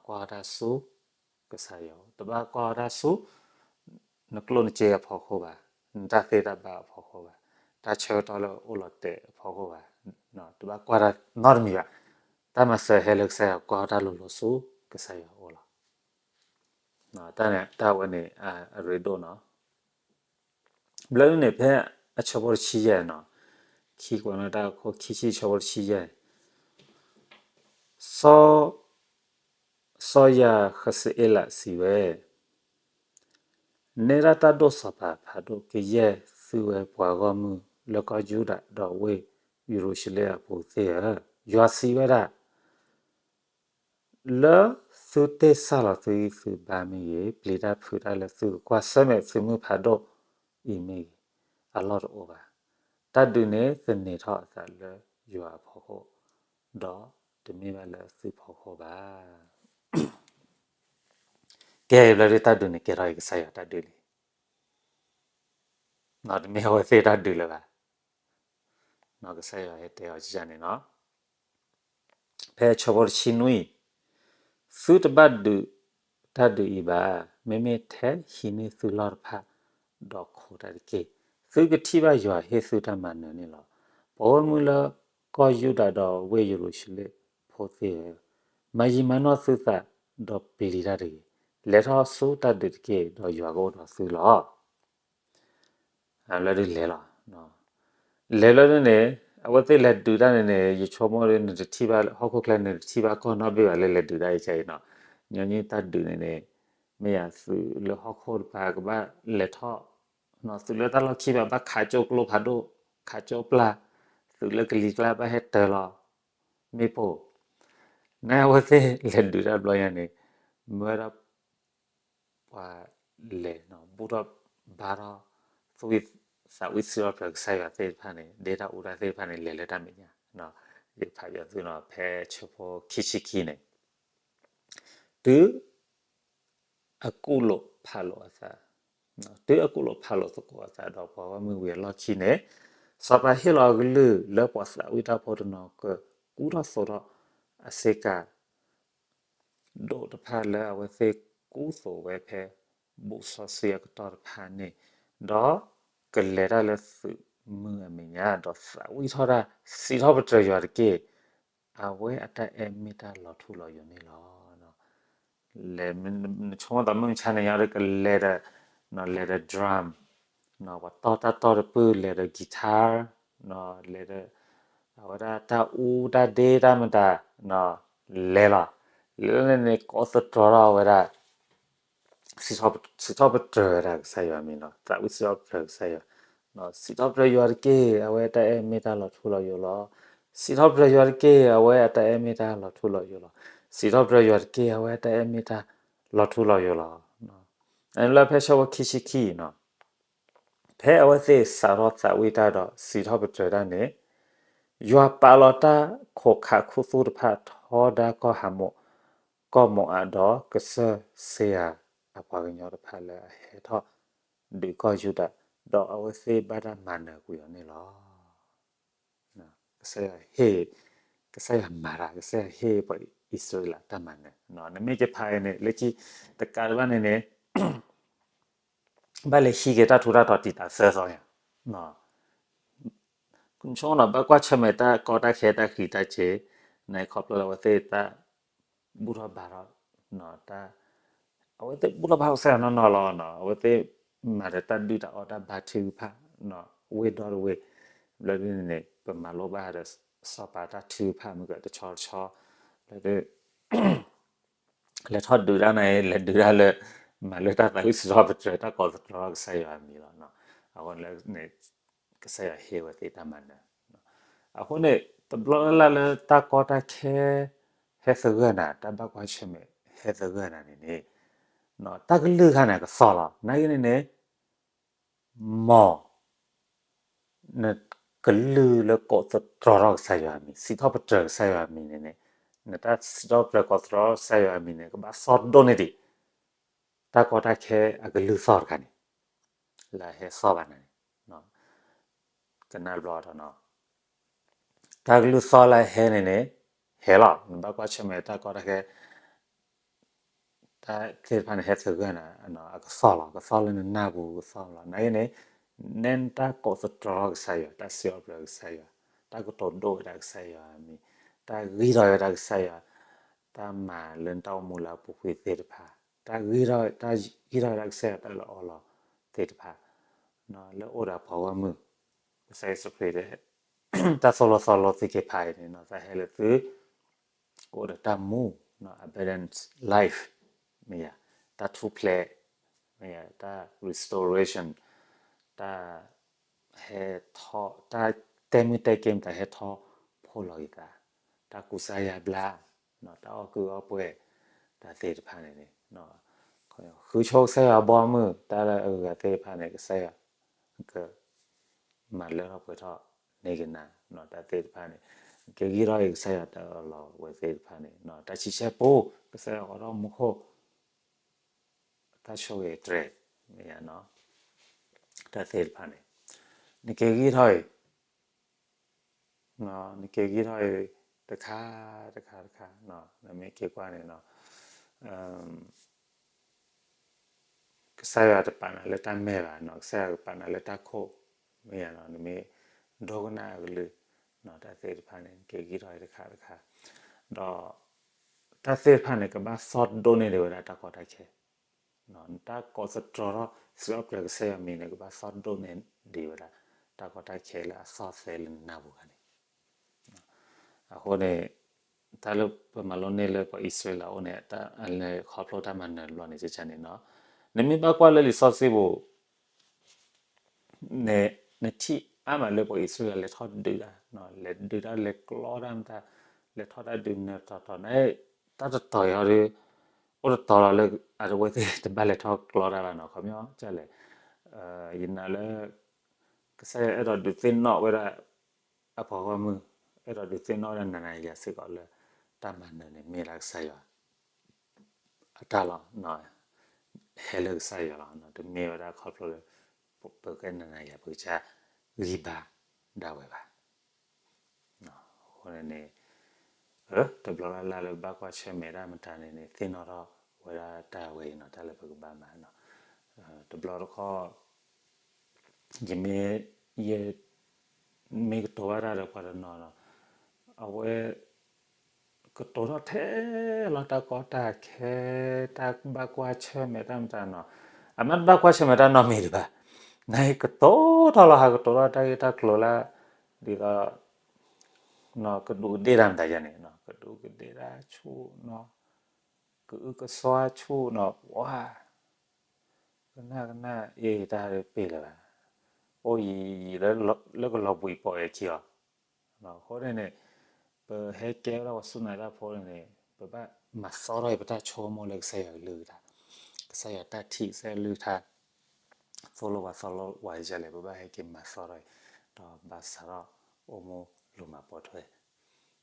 ကွၢ်ထီၣ်တၢ်ဆူကစၢ်ယွၤအအိၣ်, တဘၣ်ကွၢ်ထီၣ်တၢ်ဆူ နကျိၣ်နစ့အဖီခိၣ်ဘၣ်, နတၢ်သ့တၢ်ဘၣ်အဖီခိၣ်ဘၣ်, တၢ်ဆၢကတီၢ်လၢအိၣ်လီၤတဲာ်အဖီခိၣ်ဘၣ်, တဘၣ်ကွၢ်တၢ်နီတမံၤဘၣ်. တၢ်မၤစၢၤဟဲလၢကစၢ်ယွၤ, ကွၢ်ထီၣ်တၢ်လီၤလီၤဆူကစၢ်ယွၤအအိၣ်လီၤ. တၢ်န့ၣ် တၢ်ဝဲန့ၣ် အရ့ဒိၣ်နီၤ. ဘျီဒ်န့ၣ် ဖဲအဆၢဖိတဆံယဲၢ်နီၤ, ခံကွဲးနီၣ်တၢ်ခိၣ်ခံဆံ ဆၢဖိတဆံယဲၢ်, စီၤ စီၤယၤဃစအ့လးစံးဝဲ, နဲဒၣ်တၢ်ဒိၣ်စီၤပၤဖးဒိၣ်ကယဲၢ်သုဝဲပှၤဂီၢ်မုၢ်လၢကီၢ်ယူဒၤ ဒီးဝ့ၢ်ယရူၤၡလ့ၣ်အပူၤသ့ၣ်ဧၢ, ယွၤစံးဝဲဒၣ် လၢသုတ့ၢ်စၢ်လီၤသုဂံၢ်သုဘါမ့ၢ်ဂ့ၤ, ပျံၤတၢ်ဖုးတၢ်လၢသုကကွၢ်ဆၢၣ်မဲာ်သုးမုၢ်ဖးဒိၣ်အံၤမ့ၢ်ဂ့ၤ, အလီၢ်တအိၣ်ဘၣ်. တၢ်ဒုးန့ၣ်သန့ၤထီၣ်အသးလၢယွၤအဖီခိၣ်, ဒီးတမ့ၢ်ဘၣ်လၢသုဖီခိၣ်ဘၣ်. ကဲ ဘျီဒ်တၢ်ဒုးန့ၣ်ကဲထီၣ်အံၤကစၢ်ယွၤတၢ်ဒုးလံ, တမ့ၢ်အဝဲသ့ၣ်တၢ်ဒုးလၢၤဘၣ်. ကစၢ်ယွၤဟဲတဲအီၤန့ၣ်နီၤ, ဖဲဆၢဖိတဆံနွံ, သုတဘၣ်ဒုးတၢ်ဒုးအံၤဘၣ်, မ့မ့ၢ်ထဲဟံးန့ၢ်သုလီၢ်တဖၣ်, ဒီးခိးတၢ်တက့ၢ်. သုကထံၣ်ဘၣ်ယွၤဟ့ၣ်သုတၢ်မၤနၢၤန့ၣ်လီၤ. ပှၤဂီၢ်မုၢ်လၢကီၢ်ယူဒၤဒီးဝ့ၢ်ယရူၤၡလ့ၣ်ဖိသ့ၣ်ဧၢ, မၤယံာ်မၤနီၢ်သုသး, ဒီးပျံၤတၢ်တဂ့ၤ. လဲၤထီၣ်ဆူတၢ်ဒုးတက့ၢ်, ဒီးယွၤကအိၣ်ဒီးသုလီၤ. ဘျီဒ်လဲၤလီၤ, လဲၤလီၤဒ်န့ၣ်, အဝဲသ့ၣ်လဲၤဒုးတၢ်န့ၣ်န့ၣ် ယဆိကမိၣ်ဒ်နတထံၣ်ဘၣ်ဟီၣ်ခိၣ်ချၢန့ၣ် နတထံၣ်ဘၣ်ကီၢ်နီတဘ့ၣ်ဘၣ်လၢလဲၤဒုးတၢ်အံၤကါအံၤနီၤ. ညီနုၢ်တၢ်ဒုးန့ၣ်န့ၣ် မ့ၢ်ယၤသုးလၢဟီၣ်ခိၣ်တပၤကဘၣ်လဲၤထီၣ်, သုးလၢတၢ်လီၢ်ခံဘၣ် ဘၣ်ခးကၠိကျိဖးဒိၣ်, ခးကၠိပျၢ်, သုးလၢကလံၤကျါဘၣ်ဟဲတၢၤလီၤမ့ၣ်ပိၢ်, နအဝဲသ့ၣ်လဲၤဒုးတၢ်ဘျီညါန့ၣ်, မ့ၢ်ဝဲဒၣ် ပှၤလဲၤ ဘူၣ်ထီၣ်ဘါထီၣ် သူၣ်ဝံၣ်သးဝံၣ် စံးထီၣ်ပတြၢၤကစၢ်ယွၤသ့ၣ်တဖၣ်န့ၣ် ဒ့တၢ်အူတၢ်သ့ၣ်တဖၣ်န့ၣ် လဲၤလၢတၢ်မဲာ်ညါ, ယဖးယွၤသုနီၤ ဖဲဆၢဖိခံဆံခံန့ၣ်, တုၤအကူၣ်လိာ်ဖးလိာ်အသး, တုၤအကူၣ်လိာ်ဖးလိာ်သကိးအသးဒီးပှၤဂီၢ်မုၢ်ဝံၤအလီၢ်ခံန့ၣ်, စီၤပၤဟ့ၣ်လီၤအကလုၢ်လၢပှၤသးဝံၣ်တၢ်ဖိတနီၤ ကကူထီၣ်သိးထီၣ်အဆ့ကၤ ဒိၣ်တဖၣ်လၢအဝဲသ့ၣ်ကူသိးဝဲဖဲ ဘူၣ်စီဆှံအကတီၢ်တဖၣ်န့ၣ်, ဒီးကလဲၤတၢ်လၢသုးမုၢ်အမဲာ်ညါ, ဒီးသးဝံၣ်ထီၣ်တၢ် စံးထီၣ်ပတြၢၤယွၤတက့ၢ်. အဝဲအတၢ်အဲၣ်မ့ၢ်တၢ်လီၤထူလီၤယိာ်န့ၣ်လီၤ. လဲၤ နဆိကမိၣ်သးမုၢ်မဆါန့ၣ်ညါဒီး ကလဲၤဒီး လဲၤဒီး drum, ပှၤတီၢ်တၢ်တီၢ်တပုၢ် လဲၤဒီး guitar, လဲၤဒီး အဝဲဒၣ်တၢ်အူတၢ်ဒ့တၢ်မတၤ, လဲၤလီၤ. လၢန့ၣ်န့ၣ် ကိးသတြီၤထီၣ်ဝဲဒၣ် စံးထီၣ်ပတြၢၤဝဲဒၣ်ကစၢ်ယွၤအမံၤလီၤ. သးဝံၣ်စံးထီၣ်ပတြၢၤကစၢ်ယွၤ, စံးထီၣ်ပတြၢၤယွၤတက့ၢ်. အဝဲတၢ်အဲၣ်မ့ၢ်တၢ်လီၤထူလီၤယိာ်လီၤ. စံးထီၣ်ပတြၢၤယွၤတက့ၢ်. အဝဲအတၢ်အဲၣ်မ့ၢ်တၢ်လီၤထူလီၤယိာ်လီၤ. စံးထီၣ်ပတြၢၤယွၤတက့ၢ်. အဝဲတၢ်အဲၣ်မ့ၢ်တၢ်လီၤထူလီၤယိာ်လီၤ. လၢဖဲဆၢဖိခံဆံခံနီၤ, ဖဲအဝဲသ့ၣ်စးထီၣ်သးဝံၣ်တၢ်ဒီးစံးထီၣ်ပတြၢၤတၢ်န့ၣ်, ယွၤပာ်လီၤတၢ်ခိးခးခူသူၣ်တဖၣ်ထီဒါကီၢ်ဟးမိၣ်ကီၢ်မိၤအၤဒီး ကစၢၢ်စ့ယၤအပှၤကညီတဖၣ်လၢအဟဲထီၣ်ဒုးကီၢ်ယူဒၤ, ဒီးအဝဲသ့ၣ်ဘၣ်တၢ်မၤနၢၤကွံာ်အီၤန့ၣ်လီၤ. ကစၢ်ယွၤဟ့ၣ်, ကစၢ်ယွၤမၤတၢ်, ကစၢ်ယွၤဟ့ၣ်ပှၤအံၣ်စရ့လးတၢ်မၤနၢၤ. နမ့ၢ်ကဖးအံၤန့ၣ် လၢခံတကးတဘၣ်န့ၣ်န့ၣ် ဘၣ်လဲၤဟံးက့ၤတၢ်ထူးတၢ်တီၤတံာ်တာ်သၢသီညါ, ဆိနီၤ ဘၣ်ကွၢ်ဆၢၣ်မဲာ်တၢ်ကီတၢ်ခဲတၢ်ဃံးတၢ်စ့ၤ, နခီဖျိလၢအဝဲသ့ၣ်တၢ်ဘူၣ်ထီၣ်ဘါထီၣ်, အဝဲသ့ၣ်ဘူၣ်ထီၣ်ဘါထီၣ်ကစၢ်ယွၤနီၢ်နီၢ်လီၤ. အဝဲသ့ၣ်မၤဒီးတၢ်ဒုၣ်တၢ်အီၣ်တၢ်ဘါထုကဖၣ် ဝ့ၢ်ဒီတဝ့ၢ်, ဘျီဒ်န့ၣ်န့ၣ် ပမၤလိဘၣ်ဒီး စီၤပၤတၢ်ထုကဖၣ်မ့ၢ်ကတဆီတဆီ, ဘျီဒ် လဲၤထီၣ်ဒုးတၢ်န့ၣ် လဲၤဒုးတၢ်လၢ မၤလၢတၢ်သးဝံၣ်စံးထီၣ်ပတြၢၤ တၢ်ကိးသတြီၤထီၣ်ကစၢ်ယွၤအမံၤလီၤ. အဃိန့ၣ် ကစၢ်ယွၤဟ့ၣ်ဝဲသ့ၣ်တၢ်မၤနၢၤ. အဃိန့ၣ် တဘျီလၢ်လၢ်လၢတၢ်ကီတၢ်ခဲ ဟဲသဂၢၢ်နၤ တၢ်ဘၣ်ကွၢ်ဆၢၣ်မဲာ် ဟဲသဂၢၢ်နၤန့ၣ်န့ၣ် တၢ်ကလုၢ်ခါန့ၣ် ကသီၣ်လီၤ. နာ်က့န့ၣ်န့ၣ် မ် နကလုၢ်လၢကိးသတြီၤထီၣ်ကစၢ်ယွၤအမံၤ, စံးထီၣ်ပတြၢၤကစၢ်ယွၤအမံၤန့ၣ်န့ၣ်, နတၢ်စံးထီၣ်ပတြၢၤကိးသတြီၤထီၣ်ကစၢ်ယွၤအမံၤန့ၣ် ကဘၣ်သီၣ်ဒိၣ်န့ၢ်ဒံး တၢ်ကီတၢ်ခဲအကလုၢ်သီၣ်တခါန့ၣ် လၢအဟဲသီၣ်ဘၣ်နၤန့ၣ်, ကနၣ်ဘျီဒီးနီၤ တၢ်ကလုၢ်သီၣ်လၢအဟဲန့ၣ်န့ၣ် ဟဲလီၤ. နဘၣ်ကွၢ်ဆၢၣ်မဲာ်တၢ်ကီတၢ်ခဲ တၢ်သ့ၣ်တဖၣ်န့ၣ် ဟဲသဂၢၢ်နၤ အကသီၣ်လီၤ. ကသီၣ်လၢနနၢ်ပူၤကသီၣ်လီၤ. နာ်က့န့ၣ် နဲနတၢ်ကိးသတြီၤထီၣ်ကစၢ်ယွၤ, တၢ်စံးထီၣ်ပတြၢၤကစၢ်ယွၤ, တၢ်ကတိၤဒိၣ်ဝဲဒၣ်ကစၢ်ယွၤအမံၤ, တၢ်ဂံၢ်ထီၣ်ဝဲဒၣ်ကစၢ်ယွၤ, တၢ်မၤလၢနတၢ်အိၣ်မူလၢအပူၤကွံာ်သ့ၣ်တဖၣ်, တၢ်ဂံၢ်ထီၣ်, တၢ်ဂံၢ်ထီၣ်ဝဲဒၣ်ကစၢ်ယွၤတၢ်လၢအီလီၤသ့ၣ်တဖၣ်, လၢအိၣ်ဒီးပှၤဂီၢ်မုၢ်, ကစၢ်ယ့ၣ်ၡူးခရံာ် တၢ်သိၣ်လိသီလိသ့ၣ်က့ၤဖးအံၤန့ၣ် သးဟဲလၢသု ကအိၣ်ဒီးတၢ်မူ, abundant life, မ့ၢ်ယါ, တၢ်ထူၣ်ဖျဲး, မ့ၢ်ယါ, တၢ် restoration, တၢ်ဟဲထီၣ်, တၢ်တဲမုၢ်တဲက့ၤမတၤဟဲထီၣ်ဖှိၣ်လီၤက့ၤသး, တၢ်ကူစါယါဘျါ, တၢ်အီၣ်ကုၢ်အီၣ်ပှဲၤ, တၢ်သ့ၣ်တဖၣ်န့ၣ်န့ၣ် ဃုဆိကစၢ်ယွၤဘီမုၢ်, တၢ်လၢအဂၤသ့ၣ်တဖၣ်န့ၣ် ကစၢ်ယွၤ က မၤလၢထီၣ်ပှဲၤထီၣ်န့ၢ်က့ၤနၤ, တၢ်သ့ၣ်တဖၣ်န့ၣ် ကဂံၢ်ထီၣ်အံၤကစၢ်ယွၤတၢ်အၢၣ်လီၤဝဲသ့ၣ်တဖၣ်န့ၣ် တၢ်ဆံးဆဲပူ, ကစၢ်ယွၤအိးထီၣ်မူခိၣ် တၢ်ဆိၣ်ဂ့ၤတြဲၤ, မ့ၢ်ယါ, တၢ်သ့ၣ်တဖၣ်န့ၣ် နကဂံၢ်ထီၣ်အံၤ နကဂံၢ်ထီၣ်အံၤ တခါတခါတခါ, နမ့ၢ်က့ၤကွၢ်န့ၣ် ကစၢ်ယွၤတပာ်နၤလၢတၢ်မဲၢ်ဘၣ်, ကစၢ်ယွၤကပာ်နၤလၢတၢ်ခိၣ်, မ့ၢ်ယါ, နမ့ၢ်ဒိကနၣ်အကလုၢ်, တၢ်သ့ၣ်တဖၣ်န့ၣ် နကဂံၢ်ထီၣ်အံၤတခါတခါ, ဒီး တၢ်သ့ၣ်တဖၣ်န့ၣ် ကဘၣ်သီၣ်ဒိၣ်န့ၢ်ဒံးဝဲဒၣ်တၢ်ကီတၢ်ခဲ, နတၢ်ကိးသတြီၤထီၣ် စံးထီၣ်ပတြၢၤကစၢ်ယွၤမံၤန့ၣ် ကဘၣ်သီၣ်ဒိၣ်န့ၢ်ဒံးဝဲဒၣ် တၢ်ကီတၢ်ခဲလၢအသီၣ်သဲလၢနနၢ်ပူၤခါန့ၣ် အဃိန့ၣ် တၢ်လၢပမၤလိန့ၢ်လၢပှၤအံၣ်စရ့လးအအိၣ်န့ၣ် ခီဖျိတၢ်မၤနၢၤတဘျီန့ၣ် ကန့ၣ်နီၤ, နမ့ၢ်ဘၣ်ကွၢ်လၢလံာ်စီဆှံပူၤ နထံၣ်အါမးလၢပှၤအံၣ်စရ့လးလဲၤထီၣ်ဒုးတၢ်, လဲၤဒုးတၢ်လဲၤကျီတၢ်မတၤ, လဲၤထီၣ်တၢ်ဒုးနၢၤတီၤတီၤန့ၣ်, တၢ်တတီၤအံၤဒီး အိၣ်တတီၤလီၤလၢ အဝဲသ့ၣ်တဘၣ်လဲၤထီၣ်ကျီတၢ်ဘၣ်နီၤ, ခီပညီကလဲၣ်, ယနာ်လၢ ကစၢ်ယွၤအဲၣ်ဒိးဒုးသ့ၣ်နီၣ်ဝဲဒၣ် အပှၤဂီၢ်မုၢ်, အဲၣ်ဒိးဒုးသ့ၣ်နီၣ်ဝဲဒၣ်နၤနၤယၤယၤစ့ၢ်ကီးလၢ တၢ်မၤနၢၤန့ၣ်မ့ၢ်ဒၣ်ကစၢ်ယွၤ အတၢ်လီၤ, ဟဲလၢကစၢ်ယွၤလီၤ, တမ့ၢ်ဝဲဒၣ်ခီဖျိလၢ ပကဲနၤနၤယၤ ပကစၢ်ဂံၢ်ဘါဒၣ်ဝဲဘၣ်. အဃိန့ၣ်န့ၣ် တဘျီလၢ်လၢ်လၢဘၣ်ကွၢ်ဆၢၣ်မဲာ်တၢ်မတၤန့ၣ်န့ၣ် သ့ၣ်နီၣ်ထီၣ်ဝဲဒၣ်တၢ်ဝဲအံၤနီၤ, တၢ်လၢပကဘၣ်မၤနီၤ, တဘျီတခီၣ် ယမ့ၢ် ယ မ့ၢ်ကတိၤဘၣ်တၢ်ဒီးပှၤတနီၤနီၤ, အဝဲ ကတိၤထီၣ်ထဲလီၤတၢ်ကီတၢ်ခဲ, တၢ်ဘၣ်ကွၢ်ဆၢၣ်မဲာ်တၢ်မတၤနီၤ, အမ့ၢ်တဘၣ်ကွၢ်ဆၢၣ်မဲာ်တၢ်နီတမံၤဒံးဘၣ်, နကတိၤထီၣ်လီၤဟးကတိၤထီၣ်တၢ်ဂ့ၢ်တၢ်ကျိၤလၢ ဒ်သိး ကဒူးကဒ့ၣ်တၢ်မတၤယါန့ၣ်, ကဒူးကဒ့ၣ်တၢ်ဆူၣ်နီၤ, ကအုကစွါဆူၣ်နီၤ ပှၤ ကနၣ်ကနၣ်အ့ၣ်တၢ်တပ့ၢ်လၢၤဘၣ်, အိၣ်ယံာ်ယံာ်လၢကလီၤဘှံးပိာ်အခံအီၤ, အဃိန့ၣ်န့ၣ် ပဟဲကဲဝဲဒၣ်ပှၤစူၢ်နာ်တၢ်ဖိန့ၣ်န့ၣ် ပဘၣ်မၤသီထီၣ်အံၤပတၢ်ဆိကမိၣ်လၢကစၢ်ယွၤကလုၢ်ကထါ, ကစၢ်ယွၤတၢ်ထံၣ် ကစၢ်ယွၤကလုၢ်ကထါ သိၣ်လိပှၤသီလိပှၤဒ်လဲၣ် ပဘၣ်ဟဲက့ၤမၤသီထီၣ်အံၤ, ဒီးဘၣ်စးထီၣ်အိၣ်မူလူၤမၤပိာ်ထွဲ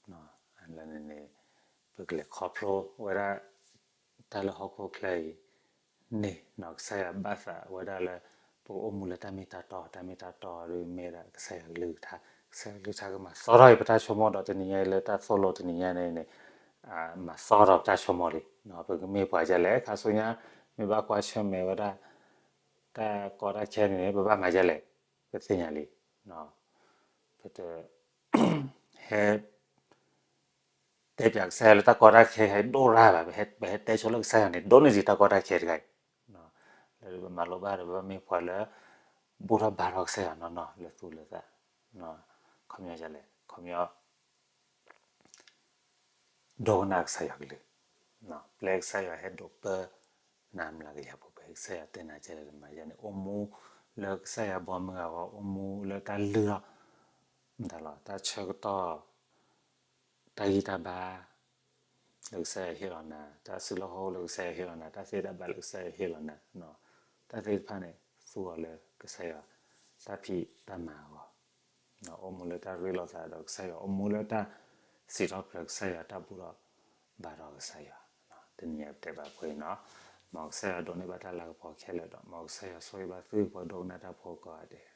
လၢန့ၣ်န့ၣ် ပကလဲၤခီဖျိဝဲဒၣ် တၢ်လၢဟီၣ်ခိၣ်ချၢအံၤန့ၣ်နီၤ ကစၢ်ယွၤဘၣ်သးဝဲဒၣ်လၢ ပကအိၣ်မူလၢတၢ်မ့ၢ်တၢ်တီ, တၢ်မ့ၢ်တၢ်တီဒ်မ့ၢ်ဒၣ်ကစၢ်ယွၤကလုၢ်ကထါ, ကစၢ်ယွၤကလုၢ်ကထါကမၤသီထီၣ်အံၤပတၢ်ဆိကမိၣ်ဒီး တနံၤညါအံၤလၢတၢ်သိၣ်လိတနံၤညါန့ၣ်န့ၣ် မၤသီထီၣ်ပတၢ်ဆိကမိၣ်လံ, ပကမ့ၢ်ပှၤဒ်လဲၣ် ခါဆူညါ မ့ၢ်ဘၣ်ကွၢ်ဆၢၣ်မဲာ်ဝဲဒၣ် တၢ်ကီတၢ်ခဲန့ၣ်န့ၣ် ပဘၣ်မၤဒ်လဲၣ်, ပသ့ၣ်ညါလံ, ပတ ဟဲ တဲပၠးကစၢ်ယွၤလၢတၢ်ကီတၢ်ခဲဟဲဒိၣ်ရၣ်ဘၣ်, ပဟဲတဲဆိလၢကစၢ်ယွၤန့ၣ် ဒိၣ်န့ၢ်ဒံးတၢ်ကီတၢ်ခဲတဂၤအံၤ, လၢပမၤလိဘၣ်ဒီး ပဘၣ်မ့ၢ်ပှၤလၢ ဘူၣ်ထီၣ်ဘါထီၣ်ကစၢ်ယွၤနီၢ်နီၢ်လၢသူၣ်လၢသး, ခီပညီလဲၣ်, ခီပညီ ဒိကနၣ်ကစၢ်ယွၤကလုၢ်, ပျဲကစၢ်ယွၤဟဲဒိးပၢနၤမျးကယၤပှဲၤပှဲၤ ကစၢ်ယွၤတဲနၤကဲလဲၣ်မၤယၤန့ၣ် အိၣ်မူလၢကစၢ်ယွၤဘီမုၢ်အဂီၢ် အိၣ်မူလၢတၢ်လုၢ်ထီၣ် မတၤလီၤ တၢ်ဆၢကတီၢ် တၢ်ဂံၢ်တၢ်ဘါ လၢကစၢ်ယွၤဟ့ၣ်လီၤနၤ တၢ်စုလီၢ်ခီၣ်လၢကစၢ်ယွၤဟ့ၣ်လီၤနၤ တၢ်သ့တၢ်ဘၣ်လၢကစၢ်ယွၤဟ့ၣ်လီၤနၤ, တၢ်သ့ၣ်တဖၣ်န့ၣ် သူအီၤလၢကစၢ်ယွၤ တၢ်ဖံးတၢ်မၤအဂီၢ်, အိၣ်မူလၢတၢ်ရ့လိာ်သးဒီးကစၢ်ယွၤ အိၣ်မူလၢတၢ်စံးထီၣ်ပတြၢၤကစၢ်ယွၤ တၢ်ဘူၣ်ထီၣ်ဘါထီၣ်ကစၢ်ယွၤ, တနံၤအံၤပတဲဘၣ်ဖဲအံၤနီၤ, မ်ကစၢ်ယွၤဒိးန့ၢ်ဘၣ်တၢ်လၤကပီၤခဲလၢာ်ဒီး မ်ကစၢ်ယွၤဆိၣ်ဂ့ၤဘၣ်သုပှၤဒိကနၣ်တၢ်ဖိကိးဂၤဒဲး